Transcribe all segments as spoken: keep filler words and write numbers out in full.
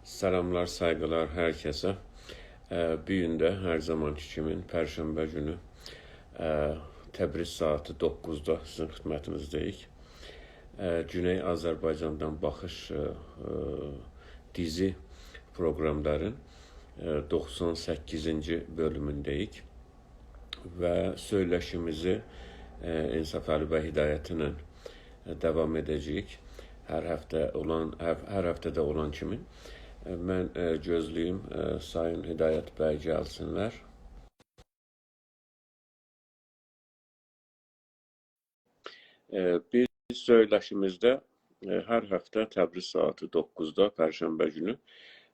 سلاملار، سایغیلار هر کسه. ائ، بو گون ده هر زامانکی کیمین پرشنبه گونو، ائ، تبریز ساعاتی دوققوزدا سیزین خدمتیمیزده‌ییک. ائ، گونئی آذربایجاندان باخیش، ائ، ائ، دیزی پروقراملارین، ائ، دوخسان سککیزینجی بؤلومونده‌ییک. و سؤیله‌شیمیزی، ائ، انصافعلی بی هدایت‌له، ائ، داوام ائده‌جه‌ییک. هر هفته اولان، هر، هر هفته‌ده اولان کیمی. ائ، من، ائ، گؤزله‌ییم، ائ، سایین هدایت بی گلسینلر. ائ، بیز سؤیله‌شیمیزده، ائ، هر هفته تبریز ساعاتی دوققوزدا، پرشنبه گونو،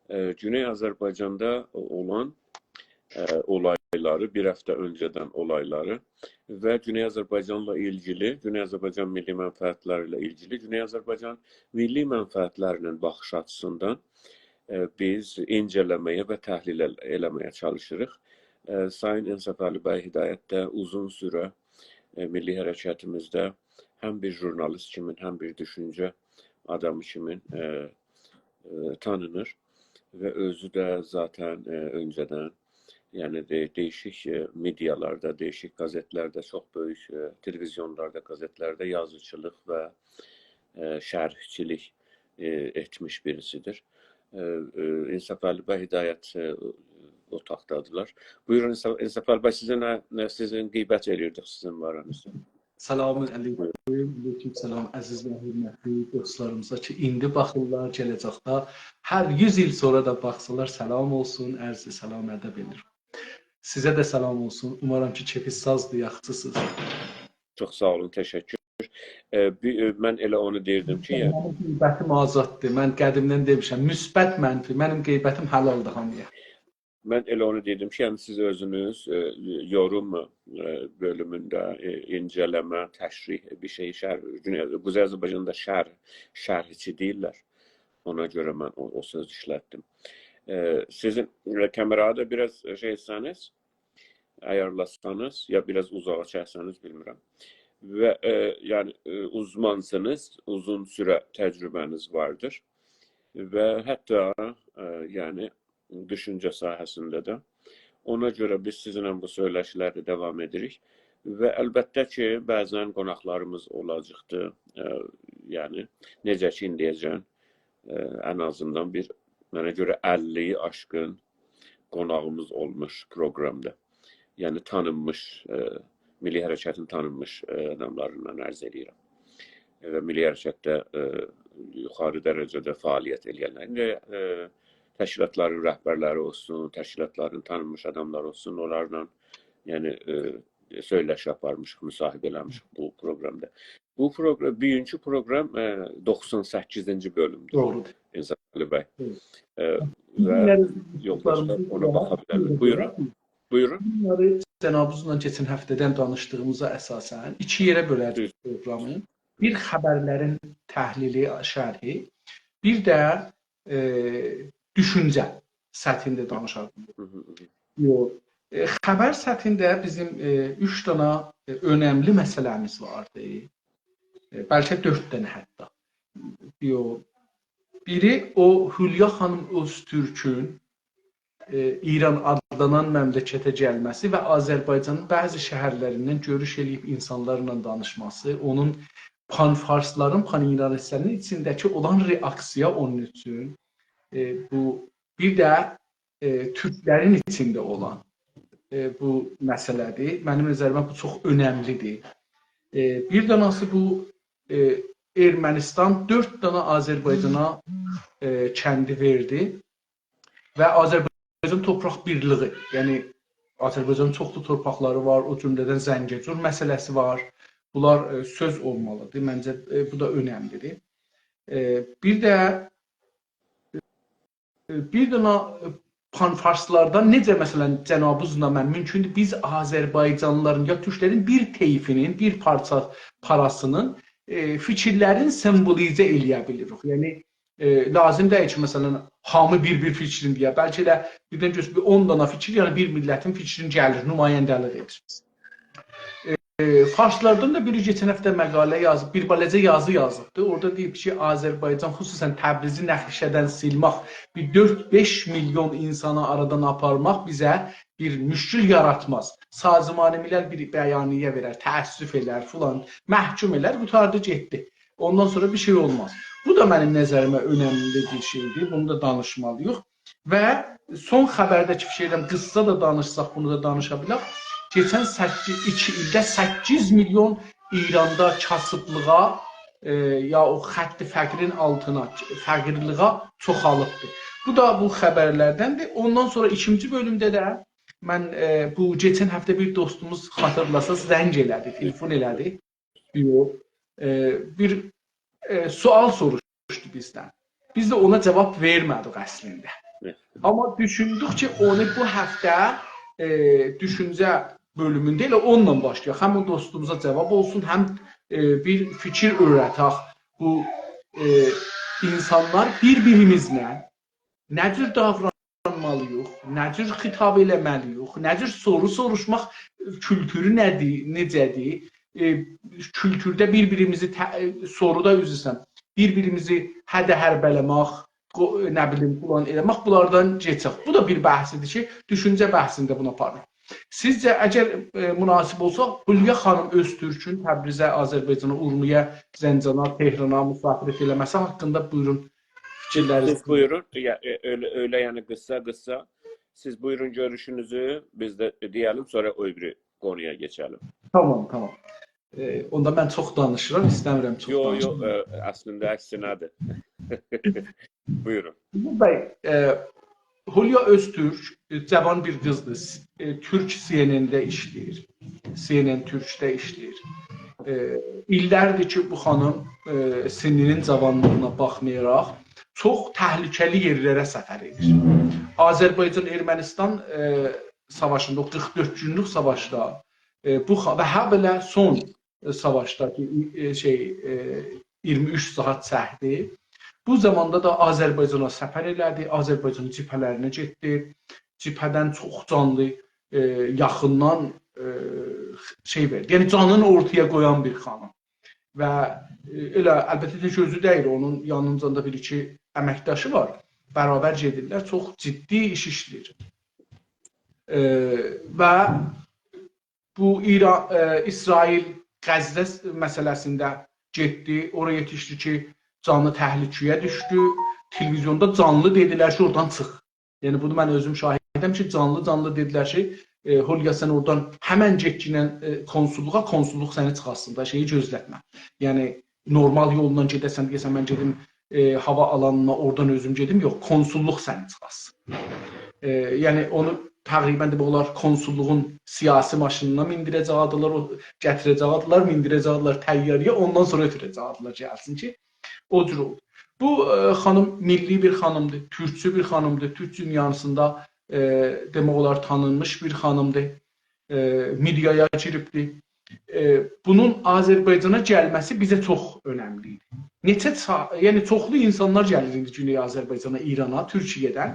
ائ، گونئی آذربایجاندا اولان، ائ، اولایلاری، بیر هفته اؤنجه‌دن اولایلاری و گونئی آذربایجانلا ایلگیلی، گونئی آذربایجان میللی منفعت‌لری ایله ایلگیلی، گونئی آذربایجان میللی منفعت‌لری‌نین باخیش آچیسیندان، ائ، بیز اینجه‌له‌مه‌یه و تحلیل ائل-، ائله‌مه‌یه چالیشیریق. ائ، سایین انصافعلی بی هدایت ده اوزون سوره، ائ، میللی حرکتیمیزده هم بیر ژورنالیست کیمین، هم بیر دوشونجه آدامی کیمین، ائ، ائ، تانینیر و اؤزو ده ذاتاً، ائ، اؤنجه‌دن، یعنی ده-، ده‌ییشیک، ائ، مئدیالاردا، ده‌ییشیک قزئتلرده، چوخ بؤیوک، ائ، تلویزیونلاردا، قزئتلرده یازیچیلیق و، ائ، شرحچیلیک، ائ، ائتمیش بیریسیدیر. ائ، ائ، انصافعلی بی هدایت، ائ، اوتاقدادیلار. بویورون، انصاف-، انصافعلی بی، سیزه نه، نه، سیزین غیبت ائله‌ییردیک سیزین باره‌نیزده. سلام علیکم، بویورون. علیکم سلام، عزیز و حؤرمتلی دوستلاریمیزا کی، ایندی باخیرلار، گله‌جکده هر یوز ایل سونرا دا باخسالار، سلام اولسون، عرض سلام ادب ائدیرم. سیزه ده سلام اولسون. اومارام کی، کئفینیز سازدیر، یاخشیسینیز. چوخ ساغ اولون، تشکر. ائ، بی-، ائ، من ائله اونو دئییردیم کی، یعنی منیم غیبتیم آزاددیر. من قدیمدن دئمیشم، مثبت منفی. منیم غیبتیم حلالدیر هامی‌یا. من ائله اونو دئییردیم کی، یعنی سیز اؤزونوز، ائ، یوروم، ائ، بؤلومونده، ائ، اینجه‌له‌مه، تشریح، بیر شئی، شرح، گونئی، قوزئی آذربایجاندا شرح، شرحچی دئییرلر. اونا گؤره من او، او سؤزو ایشلتدیم. ائ، سیزین، ائ، کامئرانی دا بیر آز شئی ائتسه‌نیز، آیارلاسانیز، یا بیر آز اوزاغا چکسه‌نیز، بیلمیرم. و، ائ، یعنی، ائ، اوزمانسینیز، اوزون سوره تجربه‌نیز واردیر. و حتی، ائ، یعنی، دوشونجه ساحه‌سینده ده. اونا گؤره بیز سیزینله بو سؤیله‌شیلری داوام ائدیریک. و البته کی، بعضاً قوناقلاریمیز اولاجاقدیر. ائ، یعنی، نئجه کی، ایندیه‌جن، ائ، ان آزیندان بیر، منه گؤره اللی‌یی آشقین قوناغیمیز اولموش پروقرامدا. یعنی، تانینمیش، ائ، میللی حرکتین تانینمیش، ائ، آداملاریندان عرض ائدیرم. و میللی حرکتده، ائ، یوخاری درجه‌ده فعالیت ائله‌ینلر. ایندی، ائ، تشکیلاتلارین رهبرلری اولسون، تشکیلاتلارین تانینمیش آداملاری اولسون، اونلارلا، یعنی، ائ، سؤیله‌شی آپارمیشیق، مصاحبه ائله‌میشیک بو پروقرامدا. بو پروقرام، بوگونکو پروقرام، ائ، دوخسان سککیزینجی بؤلومدور. دوغرودور. انصافعلی بی. دوغرو. ائ، و بیزیم یولداشلار اونا باخا بیلرلر. بویورون. بویورون. بونلاری جنابینیزلا کئچن هفته‌دن دانیشدیغیمیزا اساساً ایکی یئره بؤلریک، دوز، پروقرامی. بیر خبرلرین تحلیلی، شرحی، بیر ده، ائ، دوشونجه سطحینده دانیشاریق. هی هی هی. یوخ. ائ، خبر سطحینده بیزیم، ائ، اوچ دانا، ائ، اؤنملی مسئله‌میز واردی. ائ، بلکه دؤرد دانا حتی. یوخ. بیری او هولیا خانیم اؤزتورکون، ائ، ایران آدلانان مملکته گلمه‌سی و آذربایجانین بعضی شهرلریندن گؤروش ائله‌ییب اینسانلارلا دانیشماسی، اونون پان‌فارسلارین، پان‌ایرانیستلرین ایچینده‌کی اولان رئاکسیا اونون اوچون، ائ، بو، بیر ده، ائ، تورکلرین ایچینده اولان، ائ، بو مسئله‌دیر. منیم نظریمه بو چوخ اؤنملی‌دیر. ائ، بیر داناسی بو، ائ، ارمنیستان دؤرد دانا آذربایجانا، ائ، کندی وئردی. و آذربایجان تورپاق بیرلیگی، یعنی آذربایجانین چوخلو تورپاقلاری وار، او جمله‌دن زنگه‌جور مسئله‌سی وار. بونلار، ائ، سؤز اولمالیدیر. منجه، ائ، بو دا اؤنملی‌دیر. ائ، بیر ده، ائ، بیر دانا، ائ، پان‌فارسلاردان نئجه، مثلا، جنابینیزلا من، مومکوندور، بیز آذربایجانلیلارین یا تورکلرین بیر طیفینین، بیر پارچا پاراسینین، ائ، فیکیرلرینی سمبولیزه ائله‌یه بیلیریک. یعنی، ائ، لازیم دئییل کی، مثلا، هامی بیر-بیر فیکرینی دئیه. بلکه ائله بیردن گؤر، بیر اون دانا فیکیر، یعنی بیر میللتین فیکرینی گلیر، نماینده‌لیک ائدیر. ائ، ائ، فارسلاردان دا بیری کئچن هفته مقاله یازیب، بیر بالاجا یازی یازیبدی. اورادا دئییب کی، آذربایجان، خصوصاً تبریزی نقشه‌دن سیلماق، بیر دؤرد-بئش میلیون اینسانی آرادان آپارماق بیزه بیر مشکل یاراتماز. سازمان ملل بیر بیانیه وئرر، تأسف ائلر فلان، محکوم ائلر، قوتاردی گئتدی. اوندان سونرا بیر شئی اولماز. بو دا منیم نظریمه اؤنملی بیر شئیدیر. بونو دا دانیشمالی‌ییق. و سون خبرده کی، فیکیر ائدیرم، قیسا دا دانیشساق، بونو دا دانیشا بیلک. کئچن سککیز، ایکی ایلده سککیز میلیون ایراندا کاسیبلیغا، ائ، یا او خط فقرین آلتینا، فقیرلیگه چوخالیبدیر. بو دا بو خبرلردندیر. اوندان سونرا ایکینجی بؤلومده ده من، ائ، بو کئچن هفته بیر دوستوموز، خاطیرلاساز، زنگ ائله‌دی، تلفن ائله‌دی. یوخ. ائ، بیر، ائ، سؤال سوروشدو بیزدن. بیز ده اونا جاواب وئرمه‌دیک اصلینده. ائوت. آمما دوشوندوک کی، اونو بو هفته، ائ، دوشونجه بؤلومونده ائله اونونلا باشلایاق. هم او دوستوموزا جاواب اولسون، هم، ائ، بیر فیکیر اؤیره‌دک. بو، ائ، اینسانلار بیر-بیریمیزله نه جور داورانمالی‌ییق، نه جور خطاب ائله‌مه‌لی‌ییک، نه جور سورو سوروشماق کولتورو نه‌دیر، نئجه‌دیر؟ ائ، کولتورده بیر-بیریمیزی ته-، ائ، سورودا، عذر ایسته‌ییرم، بیر-بیریمیزی هده هربله‌مک، قو-، نه بیلیم، فلان ائله‌مک، بونلاردان کئچک. بو دا بیر بحثیدیر کی، دوشونجه بحثینده بونو آپاریر. سیزجه، اگر، ائ، مناسب اولسا، حلیا خانیم اؤزتورکون تبریزه، آذربایجانا، اورمیه، زنجانا، تهرانا مسافرت ائله‌مه‌سی حاقیندا بویورون، فیکیرلرینیزی. سیز بویورون. یا، ائ، ائله، ائله، یعنی، قیسا-قیسا سیز بویورون گؤروشونوزو، بیز ده دئیه‌لیم، سونرا او بیری قونویا کئچه‌لیم. تامام، تامام. ائ، اوندا من چوخ دانیشیرام، ایسته‌میرم چوخ یوخ، دانیشیم. یوخ، ائ، اصلینده عکسینه‌دیر. بویورون. بی، ائ، حلیا اؤزتورک، ائ، جاوان بیر قیزدیر. س-، ائ، تورک CNN-ده ایشله‌ییر. CNN تورکده ایشله‌ییر. ائ، ایللردیر کی، بو خانیم، ائ، سنّینین جاوانلیغینا باخمایاراق چوخ تهلکه‌لی یئرلره سفر ائدیر. آذربایجان-ارمنستان، ائ، ساواشیندا، او قیرخ دؤرد گونلوک ساواشدا، ائ، بو خا-، و هابئله سون، ائ، ساواشدا کی، ائ، شئی، ائ، اییرمی اوچ ساعات چکدی. بو زاماندا دا آذربایجانا سفر ائله‌دی، آذربایجانین جبهه‌لرینه گئتدی. جبهه‌دن چوخ جانلی، ائ، یاخیندان، ائ، شئی وئردی. یعنی جانینی اورتایا قویان بیر خانیم. و، ائ، ائله، البته، تک اؤزو دئییل، اونون یانیندا دا بیر-ایکی امکداشی وار. برابر گئدیرلر، چوخ جدی ایش ایشله‌ییر. ائ، و بو ایران، ائ، اسرائیل غزه س-، مسئله‌سینده گئتدی، اورا یئتیشدی کی، جانی تهلکه‌یه دوشدو. تلویزیوندا جانلی دئدیلر کی، اورادان چیخ. یعنی، بونو من اؤزوم شاهیدم کی، جانلی-جانلی دئدیلر کی، ائ، حلیا، سن اورادان همن گئتگینن، ائ، کنسوللوغا، کنسوللوق سنی چیخارتسین دا، شئیی گؤزلتمه. یعنی، نورمال یولونان گئده‌سن، دئیه‌سن، من گئدیم، ائ، هاوا آلانینا، اورادان اؤزوم گئدیم، یوخ، کنسوللوق سنی چیخارتسین. ائ، یعنی، اونو تقریباً دئمک اولار، کنسوللوغون سیاسی ماشینینا میندیره‌جکدیلر، او گتیره‌جکدیلر، میندیره‌جکدیلر طیاره‌یه، اوندان سونرا اؤتوره‌جکدیلر، گلسین کی، او جور اولدو. بو، ائ، خانیم میللی بیر خانیمدیر، تورکچو بیر خانیمدیر، تورک دونیاسیندا، ائ، دئمک اولار، تانینمیش بیر خانیمدیر. ائ، مئدیایا گیریبدیر. ائ، بونون آذربایجانا گلمه‌سی بیزه چوخ اؤنملی ایدی. نئچه سا-، یعنی چوخلو اینسانلار گلیر ایندی گونئی آذربایجانا، ایرانا، تورکیه‌دن.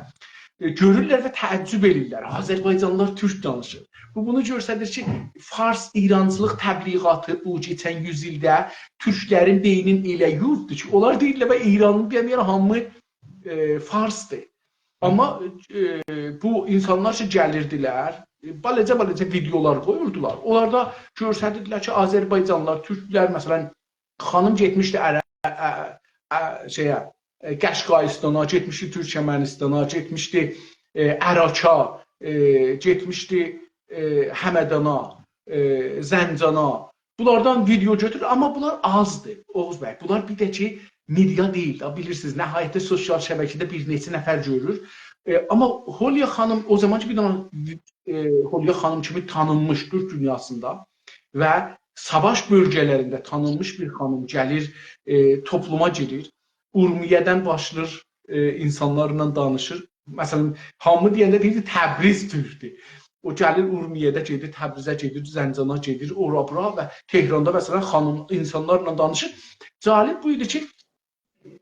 ائ، گؤرورلر و تعجب ائدیرلر. آذربایجانلیلار تورک دانیشیر. بو بونو گؤستریر کی، فارس ایرانچیلیق تبلیغاتی بو کئچن یوز ایلده تورکلرین بئینین ائله یوددو کی، اونلار دئییرلر، «و ایرانلی دئینده هامی، ائ، فارسدیر.» آمما، ائ، بو اینسانلار کی، گلیردیلر، ائ، بالاجا-بالاجا ویدئولار قویوردولار. اونلاردا گؤستریردیلر کی، آذربایجانلیلار، تورکلر، مثلاً، خانیم گئتمیشدی عره-، ا-، ا-، شئیه، ائ، قشقایستانا، گئتمیشدی تورکمنیستانا، گئتمیشدی، ائ، اراکا، ائ، گئتمیشدی، ائ، همدانا، ائ، زنجانا. بونلاردان ویدئو گؤتورور، آمما بونلار آزدیر، اوغوز بی. بونلار بیر ده کی، مئدیا دئییل ده، بیلیرسینیز، نهایتده سوسیال شبکه‌ده بیر نئچه نفر گؤرور. ائ، آمما حلیا خانیم او زامان کی، بیر دنه، ائ، حلیا خانیم کیمی تانینمیش تورک دونیاسیندا و ساواش بؤلگه‌لرینده تانینمیش بیر خانیم گلیر، ائ، توپلوما گیریر، اورمیه‌دن باشلاییر، ائ، اینسانلارلا دانیشیر. مثلاً، هامی دئینده دئییر، تبریز تورکدور. او گلیر اورمیه‌ده گئدیر، تبریزه گئدیر، زنجانا گئدیر، اورا بورا و تهراندا، مثلاً، خانیم اینسانلارلا دانیشیر. جالب بو ایدی کی،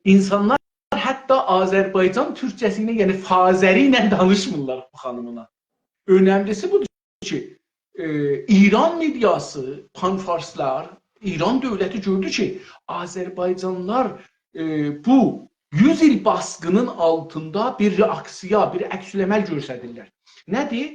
اینسانلار حتی آذربایجان تورکجه‌سی ایله، یعنی فارسی ایله دانیشمیرلار بو خانیمینان. اؤنملیسی بودور کی، ائ، ایران مئدیاسی، پان‌فارسلار، ایران دؤولتی گؤردو کی، آذربایجانلیلار، ائ، بو یوز ایل باسقینین آلتیندا بیر رئاکسیا، بیر عکس‌العمل گؤستریرلر. نه‌دیر؟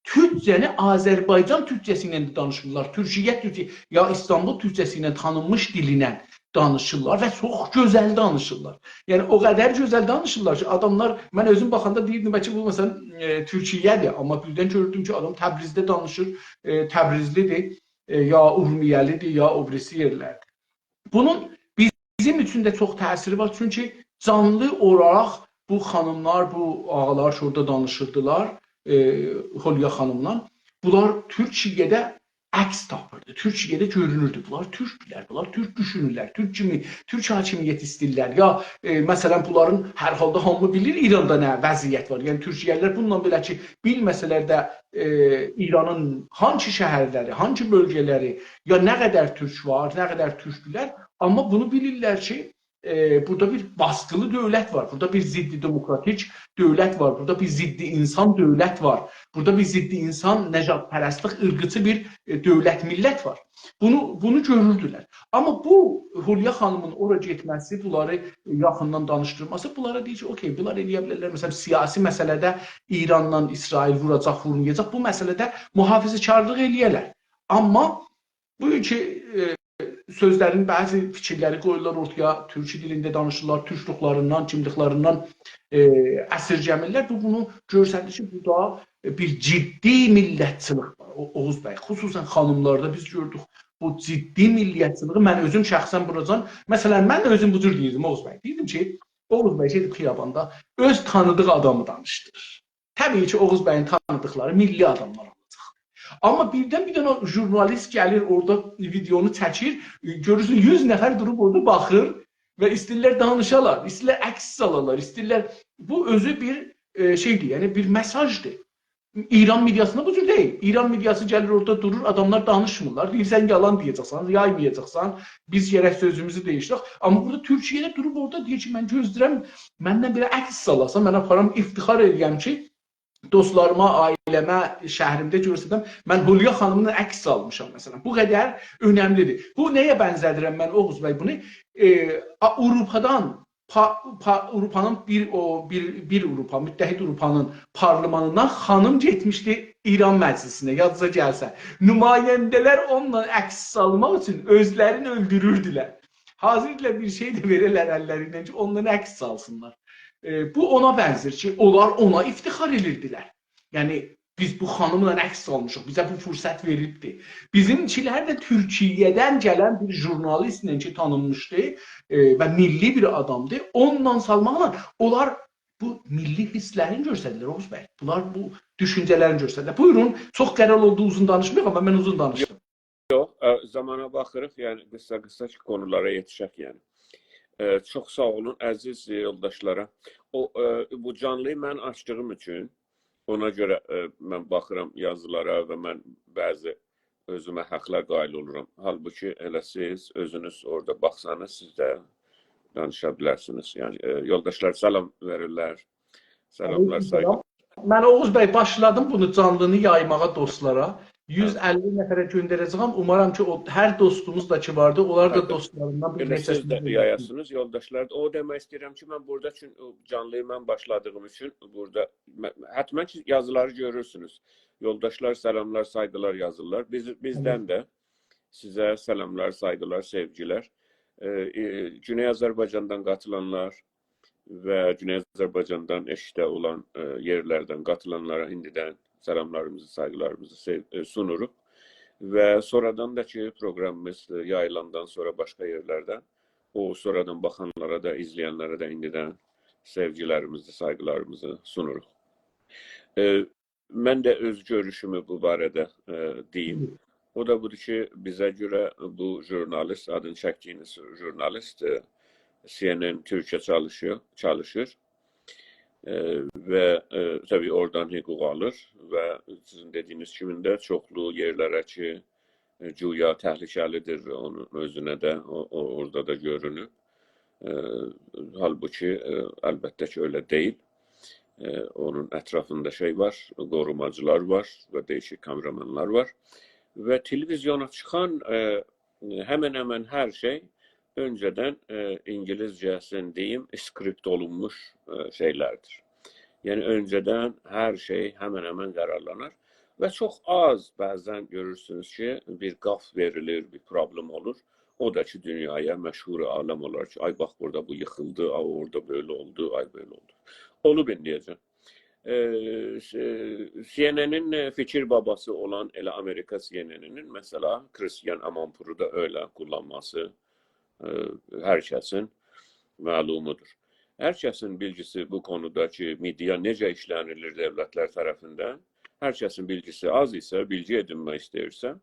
تورکجه‌نی آذربایجان تورکجه‌سی ایله ده دانیشیرلار، تورکیه تورکجه، یا ایستانبول تورکجه‌سی ایله، تانینمیش دیل ایله دانیشیرلار و چوخ گؤزل دانیشیرلار. یعنی، او قدر گؤزل دانیشیرلار کی، آداملار، من اؤزوم باخاندا دئییردیم، بلکه بو، مثلا، ائ، تورکیه‌دیر، آمما بیردن گؤردوم کی، آدام تبریزده دانیشیر، ائ، تبریزلی‌دیر، ائ، یا اورمیه‌لی‌دیر، یا او بیریسی یئرلردیر. بونون بیزیم اوچون ده چوخ تأثیری وار، چونکی جانلی اولاراق بو خانیملار، بو آغالار کی، اورادا دانیشیردیلار، ائ، حلیه خانیملا، بونلار تورکیه‌ده عکس تاپیردی، تورکیه‌ده گؤرونوردو. بونلار تورکدولر، بونلار تورک دوشونورلر، تورک کیمی، تورک حاکمیت ایسته‌ییرلر. یا، ائ، مثلا، بونلارین، هر حالدا هامی بیلیر ایراندا نه وضعیت وار. یعنی، تورکیه‌لی‌لر بونونلا بئله کی، بیلمه‌سه‌لر ده، ائ، ایرانین هانسی شهرلری، هانسی بؤلگه‌لری، یا نه قدر تورک وار، نه قدر تورکدولر، آمما بونو بیلیرلر کی، ائ، بورادا بیر باسقیلی دؤولت وار، بورادا بیر ضد دموکراتیک دؤولت وار، بورادا بیر ضد اینسان دؤولت وار، بورادا بیر ضد اینسان، نژادپرستلیک، عیرقچی بیر، ائ، دؤولت، میللت وار. بونو، بونو گؤروردولر. آمما بو حلیه خانیمین اورا گئتمه‌سی، بونلاری یاخیندان دانیشدیرماسی، بونلارا دئییر کی، اوکئی، بونلار ائلیه بیلرلر، مثلا، سیاسی مسئله‌ده ایرانلا اسرائیل ووراجاق، وورمایاجاق، بو مسئله‌ده محافظه‌کارلیق ائلیه‌لر. آمما بو کی، ائ، سؤزلرین بعضی فیکیرلری قویورلار اورتایا، تورکی دیلینده دانیشیرلار، تورکلوکلاریندان، کیملیکلریندن، ائ، اسیرگه‌میرلر. بو، بونو گؤستریر کی، بورادا، ائ، بیر جدی میللتچیلیک وار. او، اوغوز بی، خصوصا خانیملاردا بیز گؤردوک بو جدی میللتچیلیگی. من اؤزوم شخصا بوراجان، مثلا، من ده اؤزوم بو جور دئییردیم، اوغوز بی. دئییردیم کی، اوغوز بی گئدیب خیاباندا اؤز تانیدیغی آدامی دانیشدیریر. طبیعی کی، اوغوز بیین تانیدیقلاری میللی آداملار اولاجاق. آمما بیردن بیر دنه ژورنالیست گلیر، اورادا ویدئونو چکیر، گؤرورسون، یوز نفر دوروب اورادا باخیر و ایسته‌ییرلر دانیشالار، ایسته‌ییرلر عکس سالالار، ایسته‌ییرلر. بو اؤزو بیر، ائ، شئیدیر، یعنی بیر مئساژدیر. ایران مئدیاسیندا بو جور دئییل. ایران مئدیاسی گلیر اورادا دورور، آداملار دانیشمیرلار. دئییر، سن یالان دئیه‌جکسن، یایمایاجاقسان، بیز گرک سؤزوموزو دئییشدیرک. آمما بورادا تورکیه‌ده دوروب اورادا دئییر کی، من گؤزله‌ییرم، مندن بئله عکس آلاسان، من آپارام، افتخار ائله‌یم کی، دوستلاریما، عائله‌مه، شهریمده گؤرسدم، من حلیه خانیملا عکس آلمیشام، مثلا. بو قدر اؤنملی‌دیر. بو نه‌یه بنزه‌دیرم من، اوغوز بی، بونو؟ ائ، آ-، آوروپادان، پا-، پا-، آوروپانین بیر، او، بیر، بیر آوروپا، متحد آوروپانین پارلمانیندان خانیم گئتمیشدی ایران مجلیسینه، یادینیزا گلسه. نماینده‌لر اونونلا عکس سالماق اوچون اؤزلرینی اؤلدوروردولر. حاضر ایدیلر بیر شئی ده وئره‌لر اللریندن کی، اونونلا عکس سالسینلار. ائ، بو اونا بنزیر کی، اونلار اونا افتخار ائدیردیلر. یعنی، بیز بو خانیملا عکس سالمیشیق، بیزه بو فرصت وئریبدی. بیزیمکیلر ده تورکیه‌دن گلن بیر ژورنالیستله کی، تانینمیشدی، ائ، و میللی بیر آدامدی، اونونلا سالماقلا اونلار بو میللی حیسلرینی گؤستردیلر، اوغوز بی. بونلار بو دوشونجه‌لرینی گؤستردیلر. بویورون، چوخ قرار اولدو، اوزون دانیشمایاق، آمما من اوزون دانیشدیم. یوخ، ائ، زامانا باخیریق، یعنی قیسا-قیسا کی، قونولارا یئتیشک، یعنی. ائ، چوخ ساغ اولون، عزیز یولداشلارا. او، ائ، بو جانلی‌نی من آچدیغیم اوچون، اونا گؤره، ائ، من باخیرام یازیلارا و من بعضی اؤزومه حاقلار قائل اولورام. حالبوکی ائله سیز اؤزونوز اورادا باخسانیز، سیز ده دانیشا بیلرسینیز. یعنی، ائ، یولداشلار سلام وئریرلر. سلاملار، علیکم سلام. سایغیلار. من، اوغوز بی، باشلادیم بونو، جانلی‌نی یایماغا دوستلارا. یوز اللی نفره گؤندره‌جه‌یم. اومارام کی، او، هر دوستوموز دا کی واردی، اونلار دا، هه، دوستلاریندان بیر، ائله نئچه‌سینی، سیز ده گؤندرسین، یایاسینیز. یولداشلار، او دئمک ایسته‌ییرم کی، من بورادا اوچون، او جانلی‌نی من باشلادیغیم اوچون بورادا، مه-، حتما کی، یازیلاری گؤرورسونوز. یولداشلار، سلاملار، سایغیلار یازیرلار. بیز، بیزدن، هه، ده سیزه سلاملار، سایغیلار، سئوگیلر. ائ، ائ، گونئی آذربایجاندان قاتیلانلار، و گونئی آذربایجاندان ائشیکده اولان، ائ، یئرلردن قاتیلانلارا ایندیدن سلاملاریمیزی، سایغیلاریمیزی سئو-، ائ، سونوروق. و سونرادان دا کی، پروقرامیمیز، ائ، یاییلاندان سونرا باشقا یئرلردن، او سونرادان باخانلارا دا، ایزله‌ینلره ده ایندیدن سئوگیلریمیزی، سایغیلاریمیزی سونوروق. ائ، من ده اؤز گؤروشومو بو باره‌ده، ائ، دئییم. بویورون. او دا بودور کی، بیزه گؤره بو ژورنالیست، آدینی چکدیگینیز ژورنالیست، ائ، سی ان ان تورکیه چالیشیر، چالیشیر. ائ، و، ائ، طبیعی اورادان حقوق آلیر و سیزین دئدیگینیز کیمی ده چوخلو یئرلره کی، ائ، گویا تهلکه‌لی‌دیر اونون اؤزونه ده، او، او، اورادا دا گؤرونوب. ائ، حالبوکی، ائ، البته کی، ائله دئییل. ائ، اونون اطرافیندا شئی وار، قوروماجیلار وار و دییشیک کامرامانلار وار. و تلویزیونا چیخان، ائ، همن همن هر شئی اؤنجه‌دن، ائ، اینگیلیسجه‌سینی دئییم، اسکریپت اولونموش، ائ، شئیلردیر. یعنی اؤنجه‌دن هر شئی همن همن قرارلانار و چوخ آز بعضا گؤرورسونوز کی، بیر قاف وئریلیر، بیر پروبلئم اولور. او دا کی، دونیایا مشهور عالم اولار کی، آی، باخ، بورادا بو ییخیلدی، آی، اورادا بئله اولدو، آی، بئله اولدو. اولوب ایندیه‌جن. ائ، س-، سی ان انین، ائ، فیکیر باباسی اولان ائله آمریکا سی ان انینین، مثلا، کریستیان آمانپورو دا ائله قوللانماسی، ائ، هر کسین معلومودور. هر کسین بیلگیسی بو قونودا کی، مئدیا نئجه ایشله‌نیلیر دؤولتلر طرفیندن، هر کسین بیلگیسی آز ایسه، بیلگی ائدینمک ایسته‌ییرسه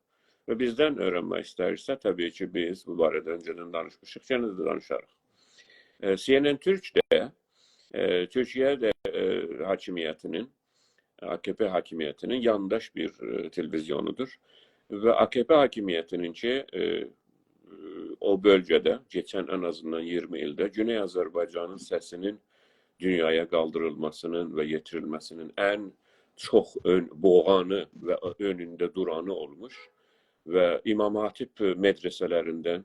و بیزدن اؤیرنمک ایسته‌ییرسه، طبیعی کی، بیز بو باره‌ده اؤنجه‌دن دانیشمیشیق، یئنه ده دانیشاریق. ائ، سی ان ان تورک ده، ائ، تورکیه ده، ائ، حاکمیتینین، آ ک پ حاکمیتینین یانداش بیر، ائ، تلویزیونودور. و آ ک پ حاکمیتینین کی، ائ، او بؤلگه‌ده کئچن ان آزیندان اییرمی ایلده گونئی آذربایجانین سسینین دونیایا قالدیریلماسینین و یئتیریلمه‌سینین ان چوخ اؤن، بوغانی و اؤنونده دورانی اولموش و امام حاتب مدرسه‌لریندن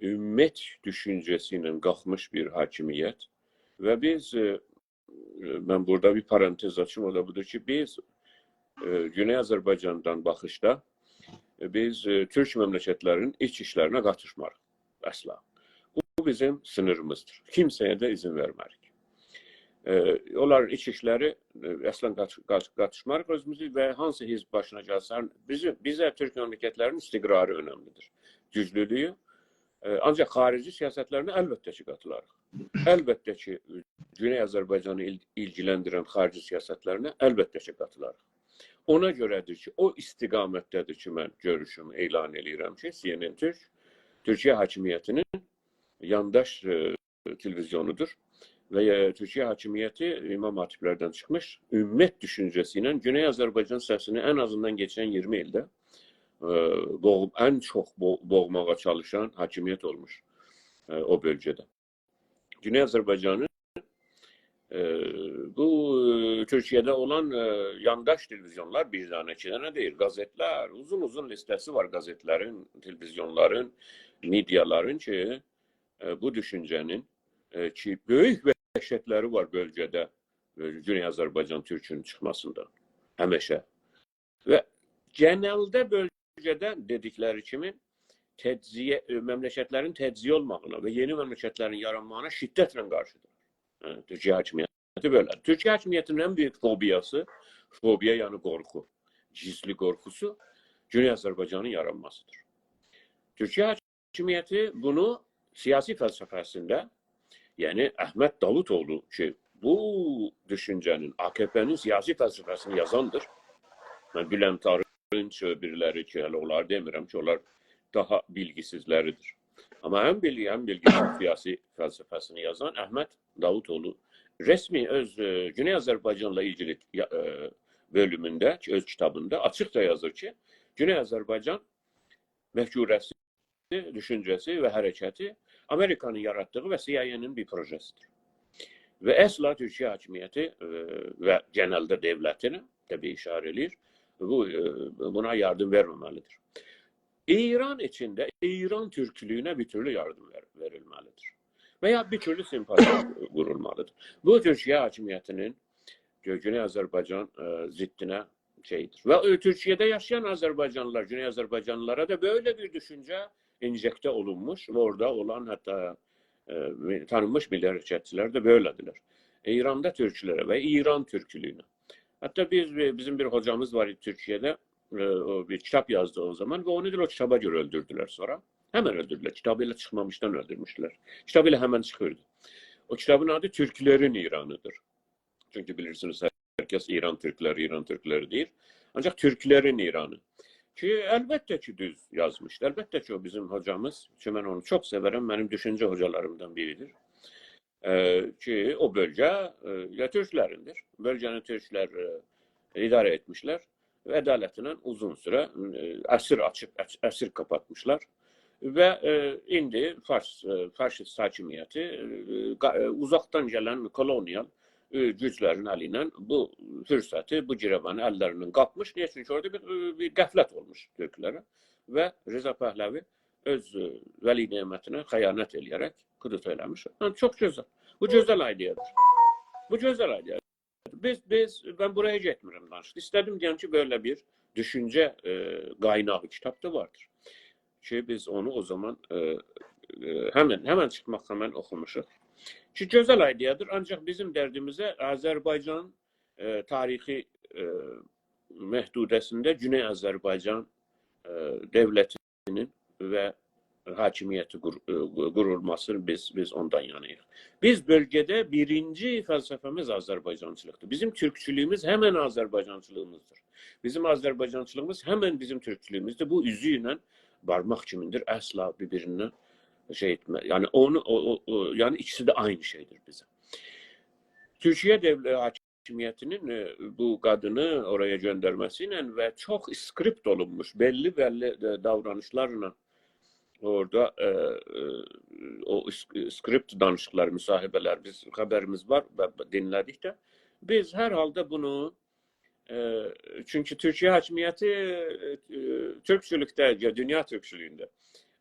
امت دوشونجه‌سی ایله قالخمیش بیر حاکمیت. و بیز، ائ، من بورادا بیر پارانتز آچیم، او دا بودور کی، بیز، ائ، گونئی آذربایجاندان باخیشدا، ائ، بیز، ائ، تورک مملکتلرینین ایچ ایشلرینه قاتیشماریق اصلا. بو، بو بیزیم سینیریمیزدیر. کیمسه‌یه ده اذن وئرمه‌ریک. ائ، اونلارین ایچ ایشلری، ائ، اصلا قات-، قات-، قاتیشماریق اؤزوموزو و هانسی حزب باشینا گلسه، بیزی، بیزه تورک مملکتلرینین استقراری اؤنملیدیر. گوجلولویو، ائ، آنجاق خاریجی سیاستلرینه البته کی، قاتیلاریق. البته کی، گونئی آذربایجانی ایل-، ایلگیلندیرن خاریجی سیاستلرینه البته کی، قاتیلاریق. اونا گؤره‌دیر کی، او استقامتده‌دیر کی، من گؤروشومو اعلان ائله‌ییرم کی، سی ان ان تورک، تورکیه حاکمیتینین یانداش، ائ، تلویزیونودور. و، ائ، تورکیه حاکمیتی امام حاتب‌لردن چیخمیش امت دوشونجه‌سی ایله گونئی آذربایجان سسینی ان آزیندان کئچن اییرمی ایلده، ائ، بوغ-، ان چوخ بو-، بوغماغا چالیشان حاکمیت اولموش، ائ، او بؤلگه‌ده. گونئی آذربایجانین، ائ، بو، ائ، تورکیه‌ده اولان، ائ، یانداش تلویزیونلار، بیر دنه، ایکی دنه دئییل، قازئتلر، اوزون-اوزون لیسته‌سی وار قازئتلرین، تلویزیونلارین، مئدیالارین کی، ائ، بو دوشونجه‌نین، ائ، کی، بؤیوک وحشتلری وار بؤلگه‌ده، ائ، گونئی آذربایجان تورکونون چیخماسیندا. همیشه. و گئنلده بؤلگه‌ده دئدیکلری کیمی تجزیه، ائ، مملکتلرین تجزیه اولماغینا و یئنی مملکتلرین یارانماغینا شدتله قارشیدیر. هه، تورکیه حاکمیتی بئله. تورکیه حاکمیتینین ان بؤیوک فوبیاسی، فوبیا یعنی قورخو، گیزلی قورخوسو گونئی آذربایجانین یارانماسیدیر. تورکیه حاکمیتی بونو سیاسی فلسفه‌سینده، یعنی احمد داوودئوغلو کی، بو دوشونجه‌نین، آ ک پ‌نین سیاسی فلسفه‌سینی یازاندیر. من بولند آرینج، بیریلری کی، هله اونلاری دئمیرم کی، اونلار داها بیلگیسیزلریدیر. آمما ان بیلگی، ان بیلگیسیز سیاسی فلسفه‌سینی یازان احمد داوودئوغلو رسمی اؤز، ائ، گونئی آذربایجانلا ایلگیلی یا-، ائ، بؤلومونده، کی، اؤز کیتابیندا آچیق دا یازیر کی، گونئی آذربایجان مفکوره‌سی، دوشونجه‌سی و حرکتی آمریکانین یاراتدیغی و سی آی ائ‌نین بیر پروژه‌سیدیر. و اصلا تورکیه حاکمیتی، ائ، و گئنلده دؤولتینه، طبیعی، ایشاره ائله‌ییر، بو، ائ، بونا یاردیم وئرمه‌مه‌لیدیر. ایران ایچینده ایران تورکلویونه بیر تورلو یاردیم وئر-، وئریلمه‌لیدیر. و یا بیر تورلو سیمپاتیا قورولمالیدیر. بو تورکیه حاکمیتینین گو-، گونئی آذربایجان، ائ، ضدینه شئیدیر. و، ائ، تورکیه‌ده یاشایان آذربایجانلیلار، گونئی آذربایجانلیلارا دا بئله بیر دوشونجه انژکته اولونموش و اورادا اولان حتی، ائ، می-، تانینمیش میللی حرکتچیلر ده بئله‌دیرلر. ایراندا تورکلره و ایران تورکلویونه. حتی بیز، بی-، بیزیم بیر هوجامیز وار ایدی تورکیه‌ده، ائ، او بیر کیتاب یازدی او زامان و اونو ائله او کیتابا گؤره اؤلدوردولر سونرا. همن اؤلدوردولر. کیتابی ائله چیخمامیشدان اؤلدورموشدولر. کیتاب ائله همن چیخیردی. او کیتابین آدی تورکلرین ایرانیدیر. چونکی بیلیرسینیز، هر کس ایران تورکلری، ایران تورکلری دئییر. آنجاق تورکلرین ایرانی. کی، البته کی، دوز یازمیشدی. البته کی، او بیزیم هوجامیز، کی، من اونو چوخ سئورم، منیم دوشونجه هوجالاریمدان بیریدیر. ائ، کی، او بؤلگه، ائ، یا تورکلریندیر. بؤلگه‌نی تورکلر، ائ، اداره ائتمیشلر. و عدالتله اوزون سوره، ائ، اسیر آچیب، اس-، اسیر قاپاتمیشلار. و، ائ، ایندی فارس، ائ، فاشیست حاکمیتی، ائ، قا-، ائ، اوزاقدان گلن کولونیال ائ، گوجلرین الی ایله بو فرصتی، بو گیروانی اللریندن قاپمیش. نییه؟ چونکی اورادا بیر، ائ، بیر غفلت اولموش تورکلره و رضا پهلوی اؤز، ائ، ولی نعمتینه خیانت ائله‌یه‌رک کودتا ائله‌میش. یعنی، چوخ گؤزل. بو گؤزل ایده‌یادیر. بو گؤزل ایده‌یادیر. بیز، بیز، من بورایا گئتمیرم دانیشیق. ایسته‌دیم دئیم کی، بئله بیر دوشونجه، ائ، قایناغی کیتابدا واردیر. کی، بیز اونو او زامان، ائ، ائ، همن، همن چیخماقلا من اوخوموشوق. کی، گؤزل ایده‌یادیر، آنجاق بیزیم دردیمیزه آذربایجان، ائ، تاریخی، ائ، محدوده‌سینده گونئی آذربایجان، ائ، دؤولتینین و حاکمیتی قور-، ائ، قورولماسینی بیز، بیز اوندان یاناییق. بیز بؤلگه‌ده بیرینجی فلسفه‌میز آذربایجانچیلیقدیر. بیزیم تورکچولویوموز همن آذربایجانچیلیغیمیزدیر. بیزیم آذربایجانچیلیغیمیز همن بیزیم تورکچولویوموزدور. بو اوزوک ایله بارماق کیمین‌دیر. اصلا بیر-بیریندن شئی ائتمه. یعنی اونو، او، او، او، یعنی ایکیسی ده عینی شئی‌دیر بیزه. تورکیه دؤول-، حاکمیتینین، ائ، بو قادینی اورایا گؤندرمه‌سی ایله و چوخ اسکریپت اولونموش، بللی-بللی، ائ، داورانیشلارلا اورادا، ائ، ائ، او اس-، اسکریپت دانیشیقلار، مصاحبه‌لر، بیز خبریمیز وار و دینله‌دیک ده. بیز هر حالدا بونو، ائ، چونکی تورکیه حاکمیتی، ائ، ائ، تورکچولوکده، یا دونیا تورکچولویونده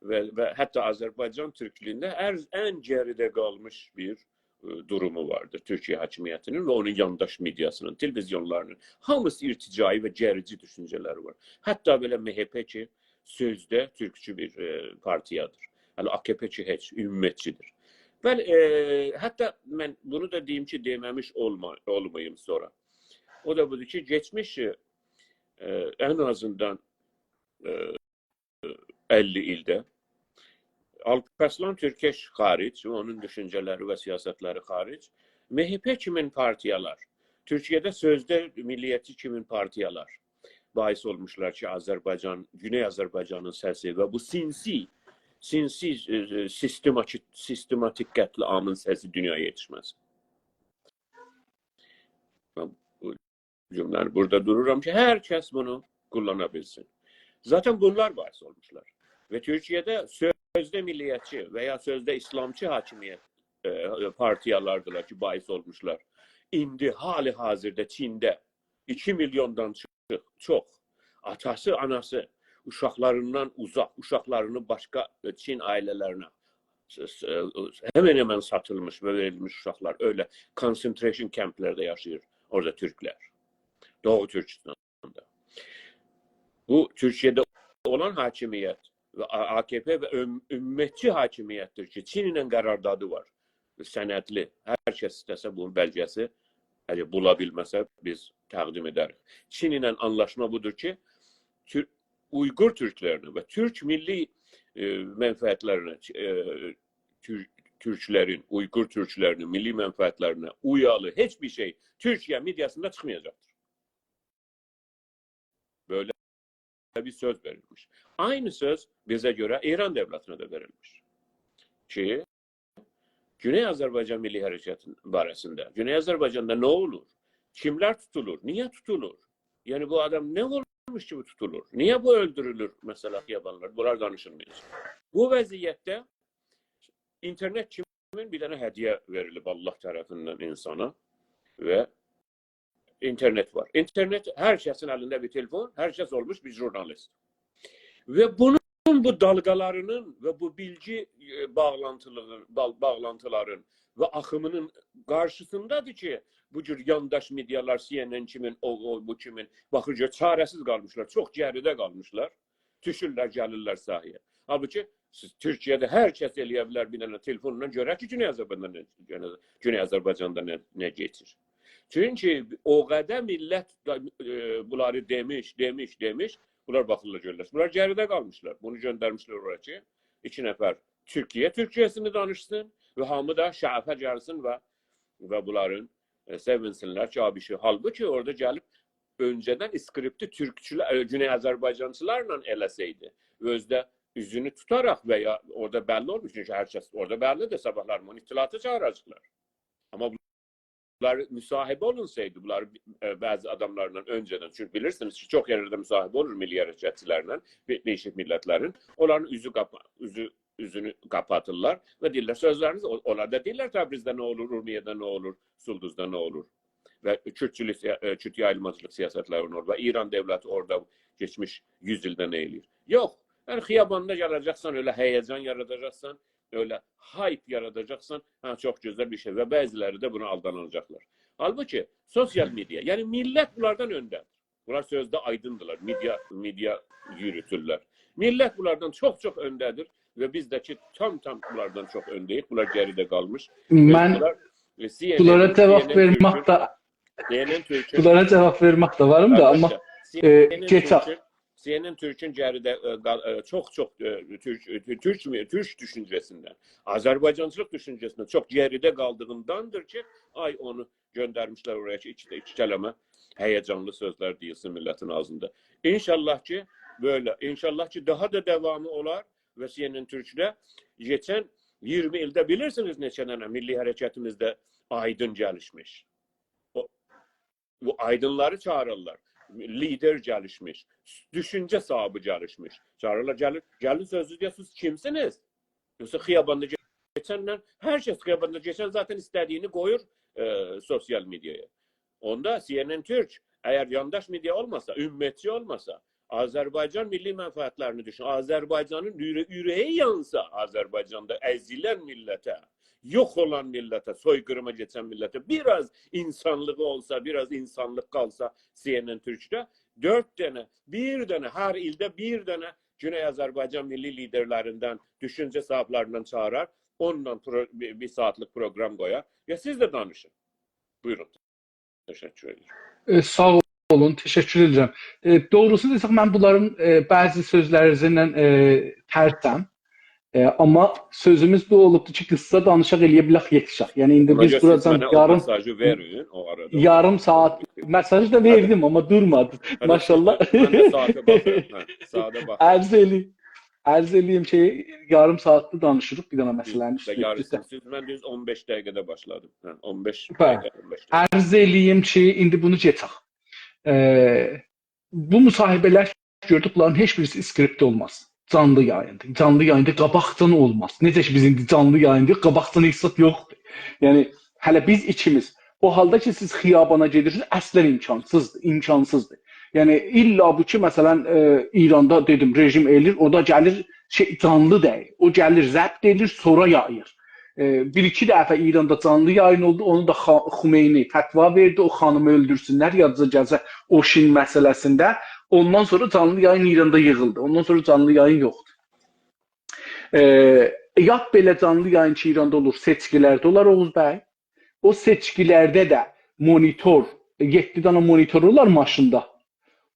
و، و حتی آذربایجان تورکچولویونده هر، ان گئریده قالمیش بیر، ائ، دورومو واردیر تورکیه حاکمیتینین و اونون یانداش مئدیاسینین، تلویزیونلارینین هامیسی ارتجاعی و گئریجی دوشونجه‌لری وار. حتی بئله MHP کی، سؤزده تورکچو بیر، ائ، پارتییادیر. هله AKP کی، هئچ، امتچی‌دیر. بلی، ائ، حتی من بونو دا دئییم کی، دئمه‌میش اولما-، اولماییم سونرا. او دا بودور کی، کئچمیش، ائ، ان آزیندان، ائ، اللی ایلده آلپ‌ارسلان تورکئش خاریج، اونون دوشونجه‌لری و سیاستلری خاریج، MHP کیمین پارتییالار، تورکیه‌ده سؤزده میللیتچی کیمین پارتییالار باعث اولموشلار کی، آذربایجان، گونئی آذربایجانین سسی و بو سینسی، سینسی، ائ، ائ، سیستماتیک، سیستماتیک قتل‌عامین سسی دونیایا یئتیشمه‌سین. من بو جمله‌نی بورادا دورورام کی، هر کس بونو قوللانا بیلسین. ذاتاً بونلار باعث اولموشلار. و تورکیه‌ده سؤزده میللیتچی و یا سؤزده ایسلامچی حاکمیت، ائ، پارتییالاردیلار کی، باعث اولموشلار. ایندی حال حاضردا چینده ایکی میلیوندان چیخ-، چوخ آتاسی، آناسی اوشاقلاریندان اوزاق، اوشاقلارینی باشقا، ائ، چین عائله‌لرینه س-، س-، همن همن ساتیلمیش و وئریلمیش اوشاقلار. ائله concentration کمپ‌لرده یاشاییر اورادا تورکلر. دوغو تورکیستاندا. بو تورکیه‌ده اولان حاکمیت و آ-، AKP و ام-، امتچی حاکمیت‌دیر کی، چین ایله قراردادی وار. سندلی. هر کس ایسته‌سه بونون بلگه‌سی، اگر بولا بیلمه‌سه، بیز تقدیم ائدریک. چین ایله آنلاشما بودور کی، تور-، اویغور تورکلرینه و تورک میللی، ائ، منفعتلرینه، ائ، تور-، تورکلرین، اویغور تورکلرینین میللی منفعتلرینه اویالی هئچ بیر شئی تورکیه مئدیاسیندا چیخمایاجاقدیر. بئله بیر سؤز وئریلمیش. عینی سؤز بیزه گؤره ایران دؤولتینه ده وئریلمیش. کی، گونئی آذربایجان میللی حرکتین باره‌سینده، گونئی آذربایجاندا نه اولور؟ کیملر توتولور؟ نییه توتولور؟ یعنی، بو آدام نه اولموش کی، بو توتولور؟ نییه بو اؤلدورولور؟ مثلا، خیابانلار، بونلار دانیشیلمایاجاق. بو وضعیتده اینترنت کیمین بیر دنه هدیه وئریلیب الله طرفیندن اینسانا و اینترنت وار. اینترنت، هر کسین الینده بیر تلفون، هر کس اولموش بیر ژورنالیست. و بونون بو دالغالارینین و بو بیلگی، ائ، باغلانتیلیغی-، باغ-، باغلانتیلارین و آخیمینین قارشیسیندادیر کی، بو جور یانداش مئدیالار، CNN کیمین، او، او، بو کیمین، باخیر کی، چاره‌سیز قالمیشلار، چوخ گریده قالمیشلار. دوشورلر، گلیرلر ساحه‌یه. حالبوکی سیز تورکیه‌ده هر کس ائلیه بیلر بیر دنه تلفونلا گؤرر کی، گونئی آذربایجاندا نه، گونئی، گونئی آذربایجاندا نه، نه کئچیر. چونکی او قدر میللت دا، ائ، بونلاری دئمیش، دئمیش، دئمیش، بونلار باخیرلار، گؤرورلر. بونلار گریده قالمیشلار. بونو گؤندرمیشلر اورا کی، ایکی نفر تورکیه تورکیه‌سینی دانیشسین و هامی دا شغفه گلسین و، و بونلارین، ائ، سئوینسینلر کی، آبیشی. حالبوکی اورادا گلیب اؤنجه‌دن اسکریپتی تورکچولر، ائ، گونئی آذربایجانچیلارلا ائله‌سه‌یدی، اؤزو ده اوزونو توتاراق و یا اورادا بللی اولموش، چونکی هر کس اورادا بللی‌دیر، صاباحلاری بونو اطلاعاتا چاغیراجاقلار. آمما بونلار مصاحبه اولونسایدی، بونلار، ائ، بعضی آداملارلا اؤنجه‌دن، چونکی بیلیرسینیز کی، چوخ یئرلرده مصاحبه اولور میللی حرکتچیلرله، بی-، دییشیک میللتلرین، اونلارین اوزو قاپا-، اوزو اوزونو قاپاتیرلار و دئییرلر، سؤزلرینیز، او-، اونلار دا دئییرلر، تبریزده نه اولور، اورمیه‌ده نه اولور، سولدوزدا نه اولور و کوردچولوک سیا-، ائ، کورد یاییلماجیلیق سیاستلری نه اولور و ایران دؤولتی اورادا کئچمیش یوز ایلده نه ائله‌ییر. یوخ، یعنی خیاباندا گله‌جکسن، ائله هیجان یاراداجاقسان، ائله هایپ یاراداجاقسان، هه، چوخ گؤزل بیر شئی و بعضی‌لری ده بونا آلداناجاقلار. حالبوکی سوسیال مئدیا، یعنی میللت بونلاردان اؤنده‌دیر. بونلار سؤزده آیدیندیرلار، مئدیا، مئدیا یوروتورلر. میللت بونلاردان چوخ-چوخ اؤنده‌دیر و بیز ده کی، تام-تام بونلاردان چوخ اؤنده‌ییک. بونلار گریده قالمیش. و من بونلار، ائ، سی ان ان، بونلارا جاواب سی ان ان وئرمک تورکون، ده، سی ان ان تورکون، بونلارا جاواب وئرمک ده واریم دا، آمما، البته، سی ان ان، ائ، کئچک. تورکون، سی ان ان تورکون گریده، ائ، قال-، ائ، چوخ-چوخ، ائ، تورک، ائ، تورک، تورک دوشونجه‌سیندن، آذربایجانچیلیق دوشونجه‌سیندن چوخ گریده قالدیغینداندیر کی، آی اونو گؤندرمیشلر اورایا کی، ایکی، ایکی کلمه هیجانلی سؤزلر دئییلسین میللتین آغزیندا. انشاءالله کی، بئله، انشاءالله کی، داها دا داوامی اولار و سی ان ان تورکده کئچن اییرمی ایلده بیلیرسینیز نئچه دنه میللی حرکتیمیزده آیدین گلیشمیش. او، بو آیدینلاری چاغیریرلار. لیدر گلیشمیش، دوشونجه صاحیبی گلیشمیش. چاغیریرلار، گلین، گلین سؤزو دئیک، سیز کیمسینیز؟ یوخسا خیاباندا کئچنله، هر کس خیاباندا کئچن ذاتاً ایسته‌دیگینی قویور، ائ، سوسیال مئدیایا. اوندا سی ان ان تورک، اگر یانداش مئدیا اولماسا، امتچی اولماسا، آذربایجان میللی منفعتلرینی دوشون، آذربایجانین اوره‌یی، اوره‌یی یانسا، آذربایجاندا ازیلن میللته، یوخ اولان میللته، سوی‌قیریما کئچن میللته بیر آز اینسانلیغی اولسا، بیر آز اینسانلیق قالسا سی ان ان تورکده، دؤرد دنه، بیر دنه، هر ایلده بیر دنه گونئی آذربایجان میللی لیدرلریندن، دوشونجه صاحیبلریندن چاغیرار، اونونلا پرو-، بیر، بیر ساعاتلیق پروقرام قویار. یا سیز ده دانیشین. بویورون. تشکر ائدیرم. ائ، ساغ اولون، تشکر ائدیرم. ائ، دوغروسو دئسک، من بونلارین، ائ، بعضی سؤزلرینیزله، ائ، ترسم. ائ، آمما سؤزوموز بو اولوبدور کی، قیسا دانیشاق، ائلیه بیلک، یئتیشک. یعنی، ایندی اونا بیز گؤره سیز بورادان منه او یاریم، مساژی وئرین، او آرادا. یاریم ساعات، مساژی دا وئردیم، آمما دورمادی. هادی، ماشاءالله. من ده ساعاتا باخیرام. هه، ساعاتا باخیرام. عرض ائلی-، عرض ائله‌ییم کی، یاریم ساعاتدیر دانیشیریق بیر دنه مسئله‌نین اوستونده. سیز ده یاریسینی، سیز، من دوز اون بئش دقیقه‌ده باشلادیم. هه، اون بئش، بلی، دقیقه، اون بئش دقیقه. عرض ائله‌ییم کی، ایندی بونو کئچک. ائ، بو مصاحبه‌لر گؤردوک، بونلارین هئچ بیریسی اسکریپت اولماز. جانلی یاییندیر. جانلی یاییندا قاباقجان اولماز. نئجه کی، بیز ایندی جانلی یایینداییق، قاباقجان هئچ زاد یوخدور. یعنی، هله بیز ایکیمیز. او حالدا کی، سیز خیابانا گئدیرسینیز، اصلاً امکانسیزدیر، امکانسیزدیر. یعنی، الا بو کی، مثلاً، ائ، ایراندا، دئدیم، رژیم ائله‌ییر، او دا گلیر، شئی، جانلی دئییل. او گلیر، ضبط ائله‌ییر، سونرا یاییر. ائ، بیر-ایکی دفعه ایراندا جانلی یایین اولدو، اونو دا خا-، خمینی فتوا وئردی، او خانیمی اؤلدورسونلر، یادینیزا گلسه، اوشین مسئله‌سینده. اوندان سونرا جانلی یایین ایراندا ییغیلدی. اوندان سونرا جانلی یایین یوخدور. ائ، یاد بئله جانلی یایین کی، ایراندا اولور، سئچکی‌لرده اولار، اوغوز بی. او سئچکی‌لرده ده مونیتور، یئددی دنه مونیتور اولار ماشیندا.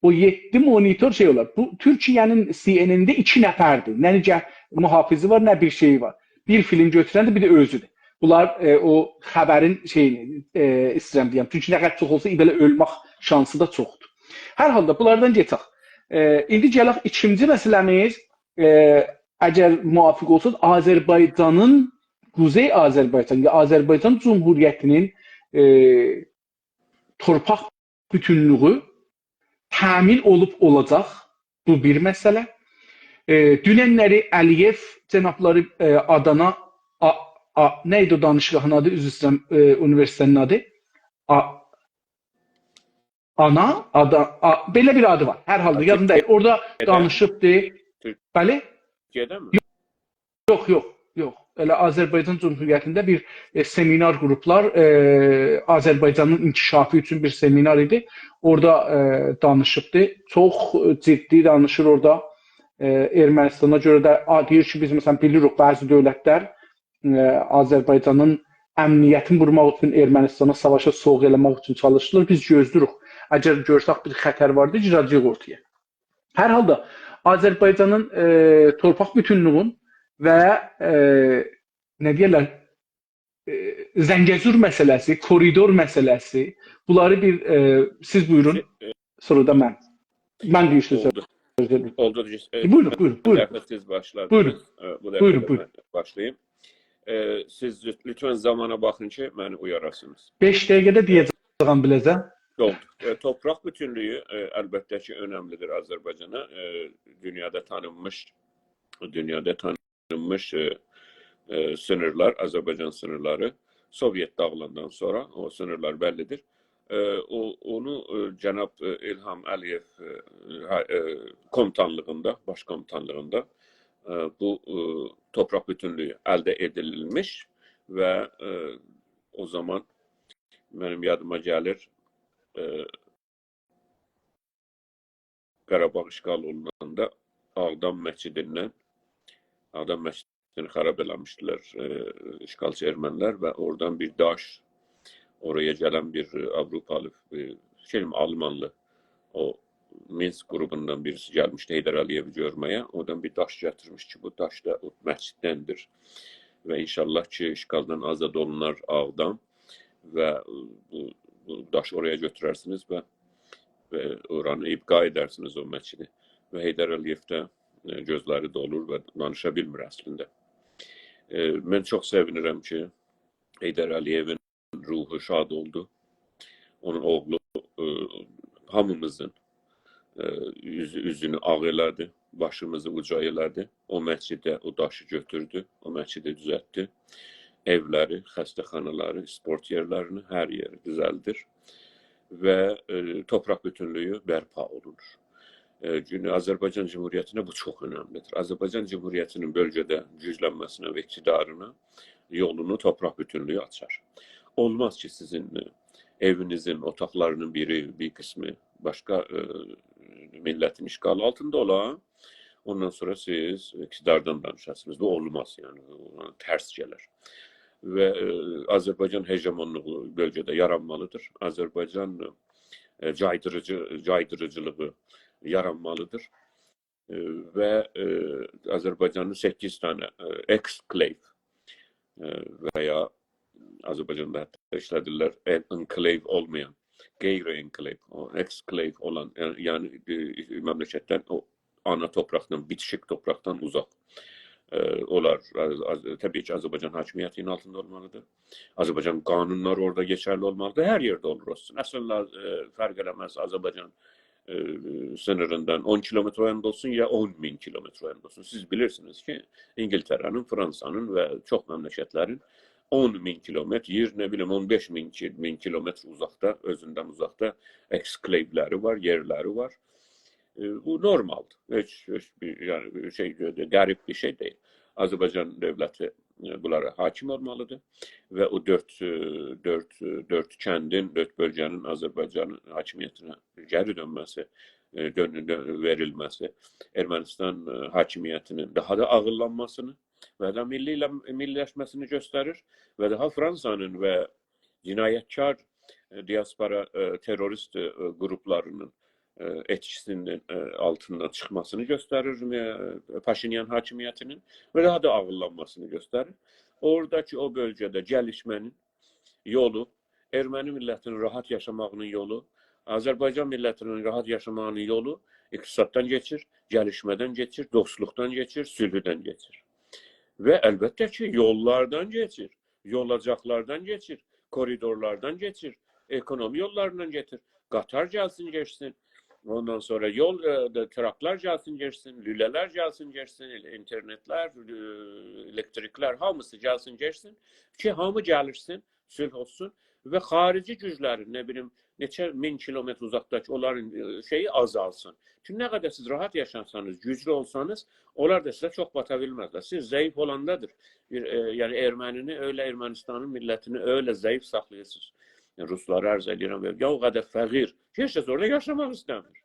او یئددی مونیتور شئی اولار. بو، تورکیه‌نین سی ان ان-ده ایکی نفردیر. نه نگه-، محافظی وار، نه بیر شئیی وار. بیر فیلم گؤتورن ده بیر ده اؤزودور. بونلار، ائ، او خبرین شئیینی، ائ، ایسته‌ییرم دئیم. چونکی نه قدر چوخ اولسا، بئله اؤلمک شانسی دا چوخدور. هر حالدا بونلاردان کئچک. ائ، ایندی گلک ایکینجی مسئله‌میز، ائ، اگر موافق اولساز، آذربایجانین، قوزئی آذربایجان یا آذربایجان جمهوریتی‌نین، ائ، تورپاق بوتونلویو تأمین اولوب اولاجاق. بو بیر مسئله. ائ، دوننلری علی‌یئو جنابلاری، ائ، آدانا، آ-، آ-، نه ایدی او دانشگاهین آدی، عذر ایسته‌ییرم، ائ، اونیوئرسیتئتین آدی؟ آ-، آنا، آدا-، آ-، بئله بیر آدی وار. هر حالدا، هه، یادیمدا دئییل. اورادا، تورکیه‌ده، دانیشیبدی. تورک-، بلی؟ تورکیه‌ده می؟ یوخ، یوخ، یوخ. ائله آذربایجان جمهوریتینده بیر، ائ، سمینار قوروبلار. ائ، آذربایجانین انکشافی اوچون بیر سمینار ایدی. اورادا، ائ، دانیشیبدی. چوخ جدی دانیشیر اورادا. ائ، ارمنیستانا گؤره ده، آ، دئییر کی، بیز، مثلاً، بیلیریک، بعضی دؤولتلر، ائ، آذربایجانین امنیتینی وورماق اوچون ارمنیستانا ساواشا سوغ ائله‌مک اوچون چالیشیرلار. بیز گؤزله‌ییریک. اگر گؤرسک بیر خطر واردی، گیره‌جه‌ییک اورتایا. هر حالدا آذربایجانین، ائ، تورپاق بوتونلویون و، ائ، نه دئیرلر، ائ، زنگه‌زور مسئله‌سی، کوریدور مسئله‌سی، بونلاری بیر، ائ، سیز بویورون، سونرا دا من. من بیر شئی، اولدو، سؤز وئریم. اولدو، ائ، بویورون، بویورون، بو بویورون. دفعه سیز باشلادینیز. بویورون. ائ، بو دفعه، بویورون، ده، بویورون، من باشلاییم. ائ، سیز لطفاً زامانا باخین کی، منی اویاراسینیز. بئش دقیقه‌ده دئیه‌جم بیله‌زه. اولدو. ائ، تورپاق بوتونلویو، ائ، البته کی، اؤنملیدیر آذربایجانا. ائ، دونیادا تانینمیش، دونیادا تانینمیش آیریلمیش، ائ، ائ، سینیرلار، آذربایجان سینیرلاری سووئت داغیلاندان سونرا او سینیرلار بللی‌دیر. ائ، او، اونو، ائ، جناب، ائ، الهام علی‌یئو، ائ، هه-، ائ، کوموتانلیغیندا، باش کوموتانلیغیندا، ائ، بو، ائ، توپراق بوتونلویو الده ائدیلمیش و، ائ، او زامان منیم یادیما گلیر، ائ، قاراباغ اشغال اولوناندا آغدام مسجدیندن، آغدام مسجدینی خراب ائله‌میشدیلر، ائ، اشغالچی ارمنی‌لر و اورادان بیر داش، اورایا گلن بیر، ائ، آوروپالی، ائ، شئی، آلمانلی، او مینسک گروپوندان بیریسی گلمیشدی حیدر علی‌یئوی گؤرمه‌یه. اورادان بیر داش گتیرمیش کی، بو داش دا او مسجددندیر. و انشاءالله کی، اشغالدان آزاد اولونار آغدام و، ائ، بو، بو داشی اورایا گؤتوررسینیز و، و اورانی ابقا ائدرسینیز او مسجدی. و حیدر علی‌یئو ده، ائ، گؤزلری دولور و دانیشا بیلمیر اصلینده. ائ، من چوخ سئوینیرم کی، حیدر علی‌یئوین روحو شاد اولدو. اونون اوغلو، ائ، هامیمیزین، ائ، اوز-، اوزونو آغ ائله‌دی، باشیمیزی اوجا ائله‌دی. او مسجده او داشی گؤتوردو، او مسجدی دوزلتدی. ائولری، خسته‌خانالاری، اسپورت یئرلرینی، هر یئری دوزلدیر و، ائ، توپراق بوتونلویو برپا اولونور. ائ، گونو آذربایجان جمهوریتینه بو چوخ اؤنملی‌دیر. آذربایجان جمهوریتینین بؤلگه‌ده گوجلنمه‌سینه و اقتدارینا یولونو توپراق بوتونلویو آچار. اولماز کی، سیزین، ائ، ائوینیزین اوتاقلارینین بیری، بیر قیسمی باشقا، ائ، میللتین اشغالی آلتیندا اولا، اوندان سونرا سیز اقتداردان دانیشاسینیز. بو اولماز، یعنی، بو اونا ترس گلر. و، ائ، آذربایجان هژمونلوغو بؤلگه‌ده یارانمالی‌دیر. آذربایجان، ائ، جایدیریجی، جایدیریجیلیغی یارانمالی‌دیر. ائ، و، ائ، آذربایجانین سککیز دنه، ائ، اکسکلیو، ائ، و یا آذربایجاندا حتی ایشله‌دیرلر، ان-، انکلیو اولمایان، غیر انکلیو، او اکسکلیو اولان، ائ، یعنی، ائ، مملکتدن، او آنا توپراقدان، بیتیشیک توپراقدان اوزاق. ائ، اونلار، آذ-، آذ-، طبیعی کی، آذربایجان حاکمیتی‌نین آلتیندا اولمالی‌دیر. آذربایجان قانونلاری اورادا کئچرلی اولمالی‌دیر. هر یئرده اولور اولسون. اصلینده، ائ، فرق ائله‌مز آذربایجان، ائ، سینیریندان اون کیلومتر او یاندا اولسون، یا اون مین کیلومتر او یاندا اولسون. سیز بیلیرسینیز کی، اینگیلتره‌نین، فرانسانین و چوخ مملکتلرین اون مین کیلومتر، یئر، نه بیلیم، اون بئش مین کی-، مین کیلومتر اوزاقدا، اؤزوندن اوزاقدا اکسکلیولری وار، یئرلری وار. ائ، بو نورمالدیر. هئچ، هئچ بیر، یعنی، بیر شئی، غریب بیر شئی دئییل. آذربایجان دؤولتی، ائ، بونلارا حاکم اولمالی‌دیر و او دؤرد، ائ، دؤرد، ائ، دؤرد کندین، دؤرد بؤلگه‌نین آذربایجانین حاکمیتینه گئری دؤنمه‌سی، ائ، دؤن-، دؤن-، وئریلمه‌سی، ارمنستان، ائ، حاکمیتی‌نین داها دا آغیللانماسینی و داها میللی، میللی‌لشمه‌سینی گؤستریر و داها فرانسانین و جنایتکار، ائ، دیاسپورا، ائ، تروریست، ائ، گروپلاری‌نین، ائ، ائتکی‌سی‌نین، ائ، آلتیندان چیخماسینی گؤستریر، ائ، پاشینیان حاکمیتی‌نین و داها دا آغیللانماسینی گؤستریر. اوراداکی او بؤلگه‌ده گلیشمه‌نین یولو، ارمنی میللتی‌نین راحت یاشاماغی‌نین یولو، آذربایجان میللتی‌نین راحت یاشاماغی‌نین یولو اقتصاددان کئچیر، گلیشمه‌دن کئچیر، دوستلوقدان کئچیر، صلحدن کئچیر. و البته کی، یوللاردان کئچیر، یولاجاقلاردان کئچیر، کوریدورلاردان کئچیر، اکونومی یوللاریندان کئچیر. قطار گلسین، کئچسین. اوندان سونرا یول، ائ، دا، تراکلار گلسین، کئچسین، لوله‌لر گلسین، کئچسین، ائل-، اینترنتلر، ائ، الکتریکلر، هامیسی گلسین، کئچسین کی، هامی گلیشسین، صلح اولسون و خاریجی گوجلرین، نه بیلیم، نئچه مین کیلومتر اوزاقداکی اونلارین، ائ، شئیی آزالسین. چونکی نه قدر سیز راحت یاشاسانیز، گوجلو اولسانیز، اونلار دا سیزه چوخ باتا بیلمزلر. سیز ضعیف اولاندادیر. بیر، ائ، یعنی ارمنی‌نی ائله، ارمنستانین میللتینی ائله ضعیف ساخلاییرسینیز. یعنی روسلاری عرض ائدیرم، یا او قدر فقیر کی، هئچ کس اورادا یاشاماق ایسته‌میر.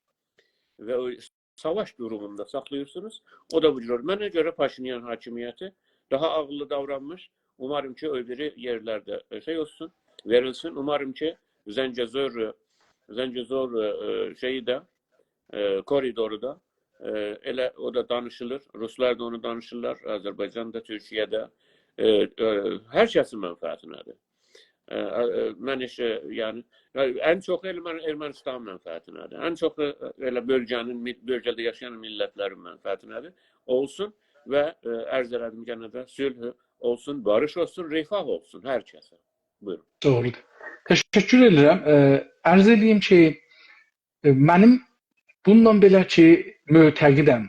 و او ساواش دوروموندا ساخلاییرسینیز. او دا بو جور. منه گؤره پاشینیان حاکمیتی داها عاغیللی داورانمیش. اوماریم کی، او بیری یئرلرده، ائ، شئی اولسون، وئریلسین. اوماریم کی، زنگه‌زور، زنگه‌زور، ائ، شئیی ده، ائ، کوریدورو دا، ائ، ائله او دا دانیشیلیر. روسلار دا اونو دانیشیرلار، آذربایجان دا، تورکیه ده. ائ، ائ، هر کسین منفعتینه‌دیر. ائ، ائ، من هئچ، ائ، یعنی، ائ، ان چوخو ائله من-، ارمنستانین منفعتینه‌دیر. ان چوخو، ائ، ائله بؤلگه‌نین، می-، بؤلگه‌ده یاشایان میللتلرین منفعتینه‌دیر. اولسون و، ائ، عرض ائله‌دیم، یئنه ده صلح اولسون، باریش اولسون، رفاه اولسون هر کسه. بویورون. دوغرودور. تشکر ائدیرم. ائ، عرض ائله‌ییم کی، ائ، منیم بونونلا بئله کی، معتقدم،